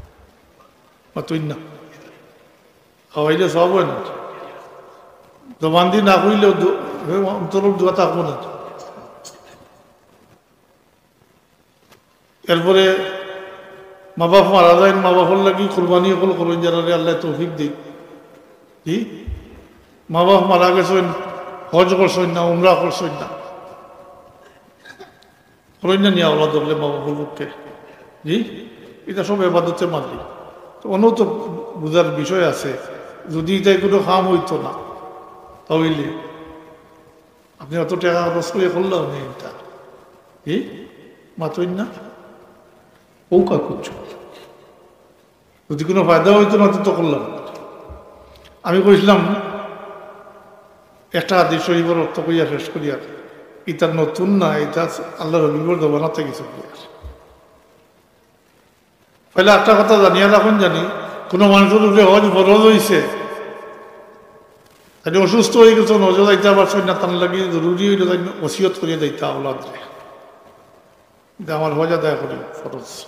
মাতইন না। খাওয়াইলে সওয়াব অয় না? জবান দি না কইলেও দু-, অন্তরর দোয়া থাকবো না? এরপরে মা বাপ মারা যাইন, মা বাপর লাগি কুরবানি হকল করইন, যারারে আল্লায় তৌফিক দেইন। জি, মা বাপ মারা গেছইন, হজ করছইন না, উমরা করছইন না, করইন না নি আওলাদ হকলে মা বাপর পক্ষে? জি, ইটা সব এবাদতে মালির। তো অনো তো বুঝার বিষয় আছে, যদি ইটায় কোনো কাম অইতো না, তাইলে আপনে অত টেকা খরচ করিয়া করলা নি ইটা? জি, মাতইন না। ও কা করছো, যদি কোনো ফায়দা অইতো না, তো, তো করলাম। আমি কইছিলাম, একটা হাদিস শরীফর অর্থ কইয়া শেষ করিয়ার, ইটা নতুন না, ইটা আল্লার হাবিবর জমানাতে গেছে। পয়লা একটা কথা জানিয়া রাখইন জানি, কোনো মানুষর উপরে হজ ফরজ অইছে, তাইলে অসুস্থ অইগেছইন, হজো যাইতা পারছইন না, তান লাগি জরুরি অইলো তাইন ওসিয়ত করিয়া যাইতা আওলাদরে। যে আমার হজ আদায় করি ফরজ।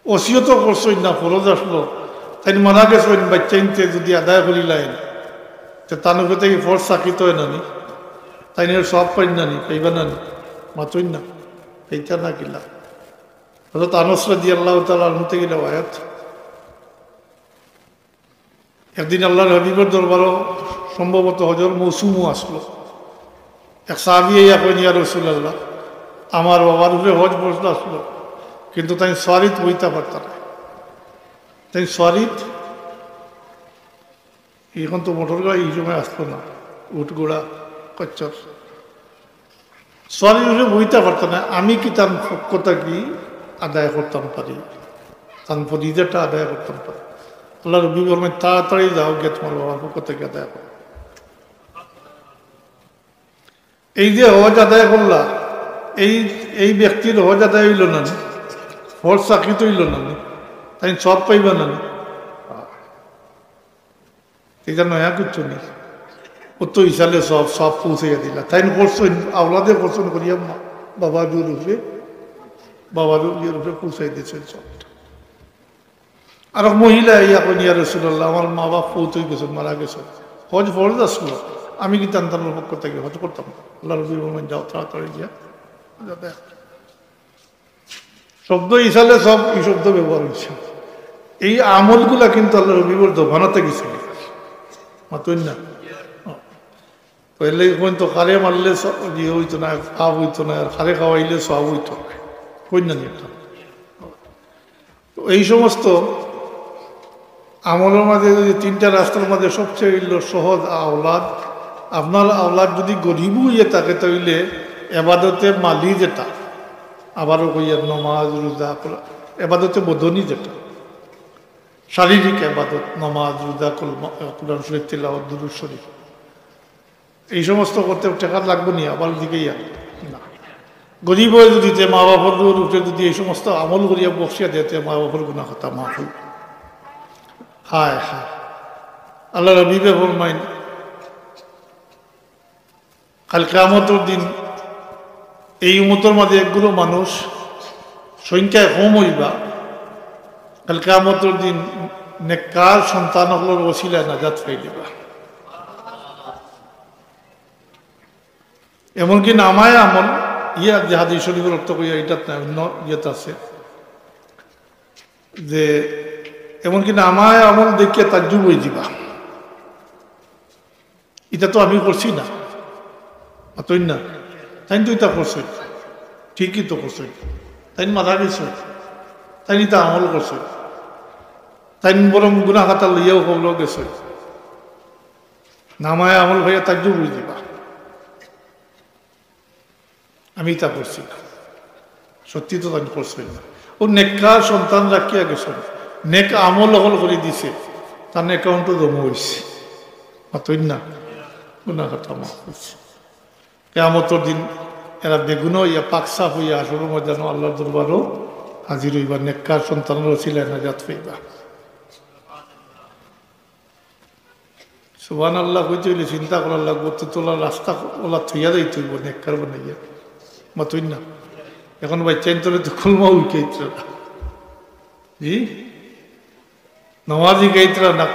ওসিয়তও করছইন না, ফরজ আছলো। তাইন মারা গেছইন, বাইচ্চাইন্তে যদি আদায় করিলাইন, তে তান উপরে থাকি ফরজ সাকিত অয় না নি? তাইন এর সওয়াব পাইন না নি? পাইবা না নি? মাতইন না, পাইতা না কিলা? হযরত আনাস রাদিয়াল্লাহু তাআলা আনহু থাকি রেওয়ায়াত, একদিন আল্লার হাবিবর দরবারো সম্ভবত হজর মৌসুমও আছলো। এক সাহাবী আইয়া কইন, "ইয়া রাসূলুল্লাহ, আমার বাবার উপরে হজ ফরজ আছলো, কিন্তু তাইন সওয়ারিত বইতা পারতা না।" তাইন সওয়ারিত, অখন তো মোটর গাড়ি ই সময় আছলো না, উট ঘোড়া, খচ্চর, সওয়ারির উপরে বইতা পারতা না, আমি কি তান পক্ষ থাকি আদায় করতাম পারি? তান ফরিজাটা আদায় করতাম পারি? আল্লার হাবিব ফরমাইন, "তাড়াতাড়ি যাও, গিয়া তুমার বাবার পক্ষ থাকি আদায় করো।" এই যে হজ আদায় করলা, এই, এই ব্যক্তির হজ আদায় অইলো না নি? ফরজ সাকিত অইলো না নি? তাইন সওয়াব পাইবা না নি? ইটা নয়া কিচ্ছু নি। অত ইসালে সওয়াব, সওয়াব পৌঁছাইয়া দিলা। তাইন করছইন, আওলাদে করছইন করিয়া মা-, বাবার উপরে, বাবার উপরে পৌঁছাই দিছইন সওয়াব। আর এক মহিলা আইয়া কইন, "ইয়া রাসূলুল্লাহ, আমার মা বাপ ফৌত অইগেছইন, মারা গেছইন। হজ ফরজ আছলো, আমি কি তান তানর পক্ষ থাকি হজ করতাম?" আল্লার হাবিব ফরমাইন, "যাও, তাড়াতাড়ি গিয়া।" শব্দ ইসালে সওয়াব, ই শব্দ ব্যবহার অইছে। এই আমলগুলা কিন্তু আল্লার হাবিবর জমানাতে গেছে। মাতইন না। তো এর লাগি কইন তো, কারে মারলে স-, ইয়ে অইতো না, পাপ অইতো না, আর কারে খাওয়াইলে সওয়াব অইতো না। কইন না নি ইটা? তো এই সমস্ত আমলর মাঝে যদি তিনটা রাস্তার মাঝে সবচেয়ে অইলো সহজ আওলাদ, আপনার আওলাদ যদি গরিব অইয়া থাকে, তাইলে এবাদতে মালি যেটা, আবারও কইয়ার নমাজ, রোজা, কোরআন, এবাদতে বদনি যেটা, শারীরিক এবাদত, নমাজ, রোজা, কলমা, কোরআন শরীফ তিলাওয়াত, দুরূদ শরীফ, এই সমস্ত করতে টেকা লাগবো নি, আবার দিকেই আর না। গরিব অয় যদি তে মা বাপর উপরে যদি এই সমস্ত আমল করিয়া বখশিয়া দেয়, তে মা বাপর গুনাহ খাতা মাফ অইবো। হায় হায়, আল্লার হাবিবে ফরমাইন, কাল কিয়ামতর দিন এই উম্মতর মাঝে একগুলো মানুষ সংখ্যায় কম অইবা, কাল কিয়ামতর দিন নেককার সন্তান অকলর ওসিলায় নাজাত পাইলিবা। এমনকি নামায়ে আমল, ইয়া যে হাদিস শরীফর অর্থ কইয়া, ইটাত না, অন্য ইয়েত আছে যে এমনকি নামায়ে আমল দেখিয়া তাজ্জুব অইযিবা। ইটা তো আমি করছি না, মাতইন না? তাইন তো ইটা করছইন, ঠিকই তো করছইন। তাইন মারা গেছইন, তাইন ইটা আমল করছইন, তাইন বরং গুনাহ খাতা লইয়াও কবরো গেছইন। নামায়ে আমল পাইয়া তাজ্জুব অইযিবা। আমি ইতা করছি না, সত্যি তো তাইন করছইন না। অউ নেককার সন্তান রাখিয়া গেছইন, নেক আমল অকল করি দিছে, তান অ্যাকাউন্টো জমা অইছে, মাতইন না? গুনাহ খাতা মাফ অইছে। কিয়ামতর দিন এরা বেগুনা অইয়া, পাক সাফ অইয়া হাশরর ময়দানো আল্লার দরবারো হাজির অইবা, নেককার সন্তানর উছিলায় নাজাত পাইবা। সুবহানাল্লাহ কইতে অইলে চিন্তা করা লাগবো, তো তোলা রাস্তা ওলা থইয়া যাইতে অইবো, নেককার বানাইয়া। মাতইন না? এখন বাচ্চাইন্তরে তো কলমাও শিখাইতরা না, জি, নামাজ শিখাইতরা না,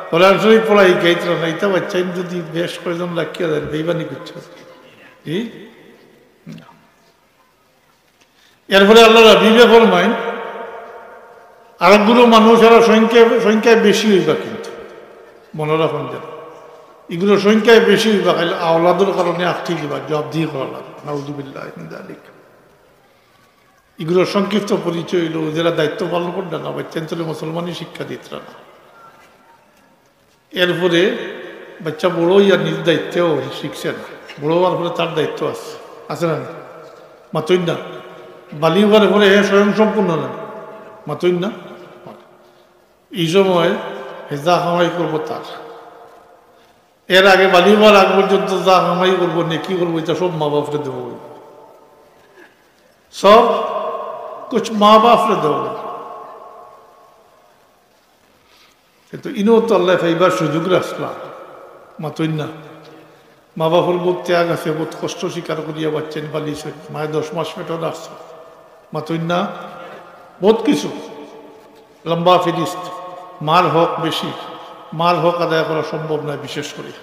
কোরআন শরীফ পড়া শিখাইতরা না। ইতা বাচ্চাইন যদি বেশ কয়জন রাখিয়া দেন, বেইমানি করছে, জি। এরপরে আল্লার হাবিবে ফরমাইন, আরকগুলো মানুষ এরা সংখ্যায়, সংখ্যায় বেশি অইবা, কিন্তু মনো রাখইন যেন, ইগুলো সংখ্যায় বেশি অইবা, খালি আওলাদর কারণে আটকি যিবা, জবাবদিহি করা লাগবো। নাউজুবিল্লাহি মিন যালিক। ইগুলোর সংক্ষিপ্ত পরিচয় অইলো, যেরা দায়িত্ব পালন কররা না, বাচ্চাইন্তরে মুসলমানি শিক্ষা দিতরা না। এরপরে বাচ্চা বড় অইয়া নিজ দায়িত্বেও শিখছে না, বড় অওয়ার পরে তার দায়িত্ব আছে, আছে না? মাতইন না? বালিগ অওয়ার পরে হে স্বয়ংসম্পূর্ণ না, মাতইন না? ই সময় হে যা কামাই করবো তার, এর আগে বালিগ অওয়ার আগ পর্যন্ত যা কামাই করবো, নেকি করবো, ইতা সব মা বাপরে দেওয়া অইবো, সব কুছ মা বাপরে দেওয়া অইবো। কিন্তু ইনো তো আল্লায় পাইবার সুযোগ রাখলা, মাতইন না? মা বাপর বউত ত্যাগ আছে, বউত কষ্ট স্বীকার করিয়া বাচ্চাইন পালিছইন, মায়ে দশ মাস পেটো রাখছে, মাতইন না? বউত কিছু, লম্বা ফিরিস্ত। মার হক বেশি, মার হক আদায় করা সম্ভব নায়, বিশেষ করি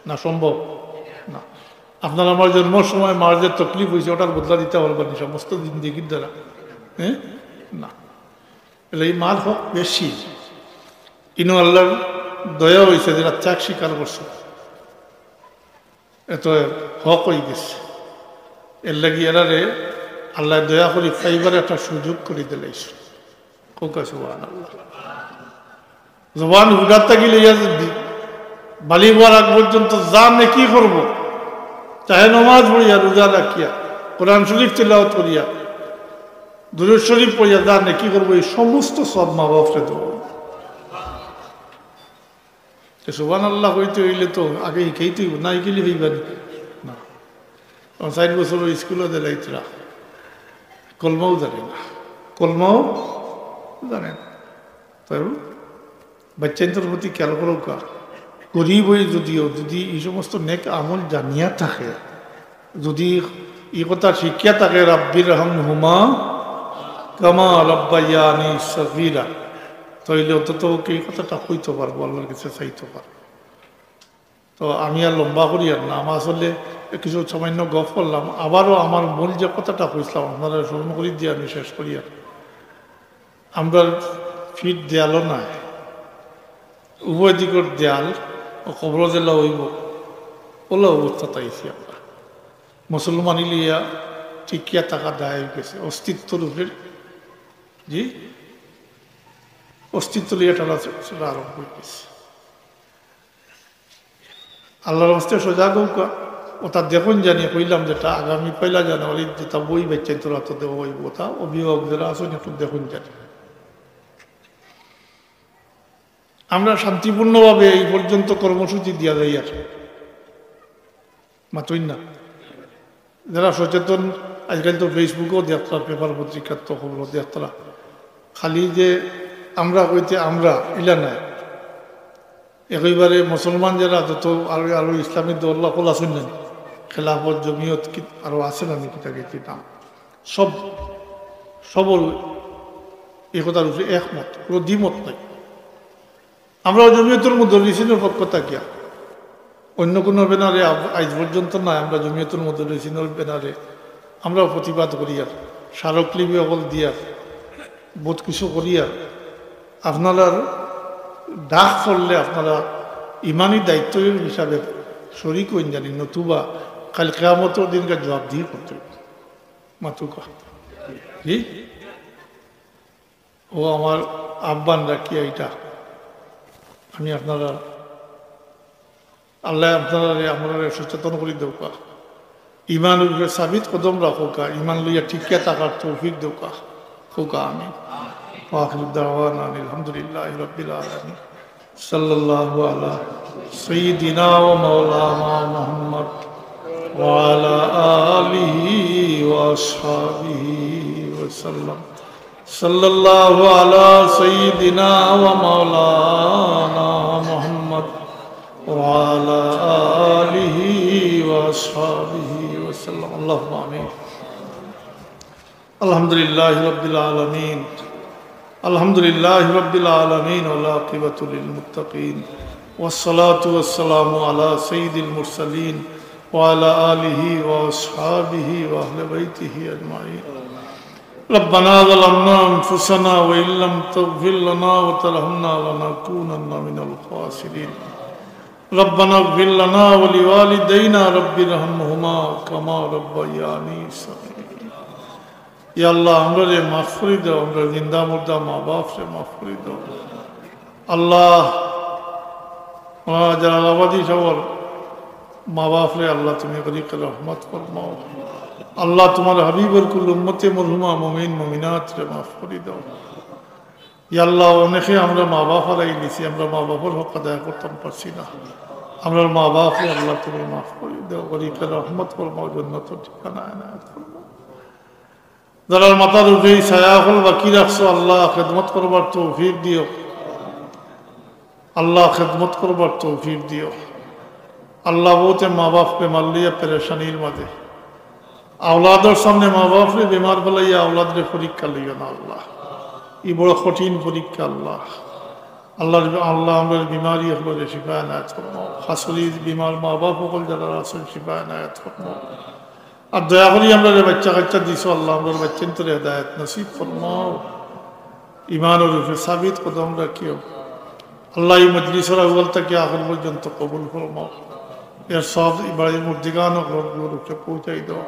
না, সম্ভব না। আপনার আমার জন্মর সময় মার যে তকলিফ অইছে, ওটার বদলা দিতা পারবা নি সমস্ত জিন্দেগির দ্বারা? হ্যাঁ, না। এর লাগি মার হক বেশি। ইনো আল্লার দয়া অইছে, যেরা ত্যাগ স্বীকার করছে, এত হক অইগেছে। এর লাগি এরারে আল্লায় দয়া করি পাইবার একটা সুযোগ করি দিলাইছে। কউক্কা সুবহানাল্লাহ। জবান হুদাত থাকি লইয়া যদি বালিগ অওয়ার আগ পর্যন্ত যা নেকি করবো, চাহে নমাজ পড়িয়া, রোজা রাখিয়া, কোরআন শরীফ তিলাওয়াত করিয়া, দুরূদ শরীফ পড়িয়া যা নেকি করবো, ই সমস্ত সব মা বাপরে দেওয়া অইবো। তে সুবহানাল্লাহ কইতে অইলে তো আগে শিখাইতে অইবো, না শিখাইলে পাইবা নি? না। অখন চাইর বছর স্কুলো দিলাইতরা, কলমাও জানে না, কলমাও জানে না। তাই বাচ্চাইন্তর প্রতি খেয়াল করউক্কা। গরিব অই যদিও, যদি ই সমস্ত নেক আমল জানিয়া থাকে, যদি ই কথা শিখিয়া থাকে, "রাব্বির হামহুমা কামা রাব্বায়ানি সগীরা", তাইলে অন্তত ওকে ই কথাটা কইতো পারবো, আল্লার কাছে চাইতো পারবো। তো আমি আর লম্বা করিয়ার না, আমার আসলে কিছু সামান্য গফ করলাম। আবারও আমার মূল যে কথাটা কইছলাম, আপনারারে স্মরণ করি দিয়া আমি শেষ করিয়ার। আমরার পিঠ দেয়ালো নায়, উভয় দিকর দেয়াল, ও কবরো যেলা অইবো, ওলা অবস্থাত আইছি আমরা। মুসলমানি লইয়া টিকিয়া থাকা দায় অইগেছে, অস্তিত্ব রূপের, জি, অস্তিত্ব লইয়া টানাছেড়া আরম্ভ অইগেছে। আল্লার ওয়াস্তে সজাগ অউক্কা, ওটা দেখইন জানি কইলাম যেটা আগামী পয়লা জানুয়ারি যেটা বই বাচ্চাইন্তর আতো দেওয়া অইবো, ওটা অভিভাবক যেরা আছইন একটু দেখইন জানি। আমরা শান্তিপূর্ণভাবে এই পর্যন্ত কর্মসূচি দিয়া যাইয়ার, মাতইন না? যেরা সচেতন, আজকাল তো Facebook-ও দেখতরা, পেপার পত্রিকাত তো খবরও দেখতরা, খালি যে আমরা কইতে আমরা, ইলা নায়। একেবারে মুসলমান যেরা যত আরো, আরো ইসলামী দল অকল আছইন না, খেলাফত, জমিয়ত, কি আরো আছে না নি, কিতা কিতা নাম, সব, সবর এই কথার উপরে একমত, কোনো দ্বিমত নাই। আমরাও জমিয়তুল মুদাররিসিনর পক্ষ থাকিয়া অন্য কোনো ব্যানারে আব-, আইজ পর্যন্ত নাই। আমরা জমিয়তুল মুদাররিসিনর ব্যানারে আমরা প্রতিবাদ করিয়ার, স্মারকলিপি অকল দিয়ার, বহুত কিছু করিয়ার। আপনারার ডাক পড়লে আপনারা ইমানি দায়িত্ব হিসাবে শরিক অইন জানি, নতুবা কাইল কিয়ামতর দিনকে জবাবদিহি করতে অইবো। মাতুকা। জি? ও আমার আহ্বান রাখিয়া ইটা আমি আপনারা, আল্লাহ আপনারারে, আমরারে সচেতন করি দেউকা, ইমান উপরে সাবিত কদম রাখুকা, ইমান লইয়া টিকিয়া থাকার তৌফিক দেউকা, কউকা আমিন। ওয়া আখিরু দাওয়ানা আনিল হামদুলিল্লাহি রাব্বিল আলামিন। সাল্লাল্লাহু আলা সাইয়্যিদিনা ওয়া মাওলানা মুহাম্মদ ওয়া আলা আলিহি ওয়া আসহাবিহি ওয়া সাল্লাম। সাল্লাল্লাহু আলা সাইয়্যিদিনা ওয়া মাওলানা মুহাম্মদ ওয়া আলা আলিহি ওয়া আসহাবিহি ওয়া সাল্লাম। আল্লাহুম্মা আমিন। الحمد لله رب العالمين. الحمد لله رب العالمين والعاقبة للمتقين. والصلاة والسلام على سيد المرسلين وعلى آله وأصحابه وأهل بيته أجمعين. ربنا ظلمنا أنفسنا وإن لم تغفر لنا وترحمنا لنكونن من الخاسرين. ربنا اغفر لنا ولوالدينا رب ارحمهما كما ربياني صغيرا. ইয়া আল্লাহ, আমরারে মাফ করি দেও, আমরার জিন্দা মুর্দা মা বাপরে মাফ করি দেও। আল্লাহ, মাওলানা জালালাবাদী সাহেবর মা বাপরে আল্লাহ তুমি করি রহমত ফরমাও। আল্লাহ, তোমার হাবিবর কুল উম্মতে মরহুমা মুমিন মুমিনাতরে মাফ করি দেও। ইয়া আল্লাহ, অনেকে আমরা মা বাপ হারাই দিছি, আমরা মা বাপর হক আদায় করতাম পারছি না। আমরার মা বাপরে আল্লাহ তুমি মাফ করি দেও, করি রহমত ফরমাও, জন্নতর ঠিকানা এনায়েত ফরমাও। যারার মাথার উপরে এই ছায়া অকল বাকি রাখছো, আল্লাহ খেদমত করবার তৌফিক দিও, আল্লাহ খেদমত করবার তৌফিক দিও। আল্লাহ, বহুতে মা বাপ বেমার লইয়া পেরেশানির মাঝে, আওলাদর সামনে মা বাপরে বেমার ফেলাইয়া আওলাদরে পরীক্ষা লইও না আল্লাহ, ই বড় কঠিন পরীক্ষা আল্লাহ। আল্লাহ, আল্লাহ, আমরার বিমারি অকলরে শিফা এনায়েত ফরমাও, খাস করি বিমার মা বাপ অকল যারা আছইন শিফা এনায়েত ফরমাও। আর দয়া করি আমরারে বাচ্চা কাচ্চা দিছো আল্লাহ, আমরার বাচ্চাইন্তরে হেদায়েত নসিব ফরমাও, ইমানর উপরে সাবিত কদম রাখিও। আল্লাহ, এই মজলিসর আউয়াল থাকি আখির পর্যন্ত কবুল ফরমাও। এর সব ইবাদত মুর্দিগান অকলর উপরে পৌঁছাই দাও।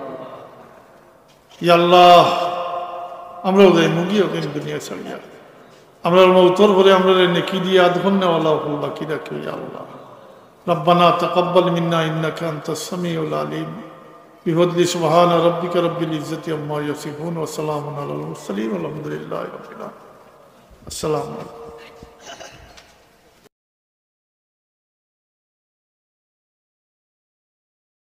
ইয়া আল্লাহ, আমরাও যাইমুগি অখন দুনিয়া ছাড়িয়া। আমরার মউতর পরে আমরারে নেকি দিয়া আদফন নেওয়ালা অকল বাকি রাখিও, ইয়া আল্লাহ। ربنا تقبل منا إنك أنت السميع العليم. بفضل سبحان ربك رب العزة عما يصفون وسلام على المرسلين والحمد لله رب العالمين. السلام عليكم.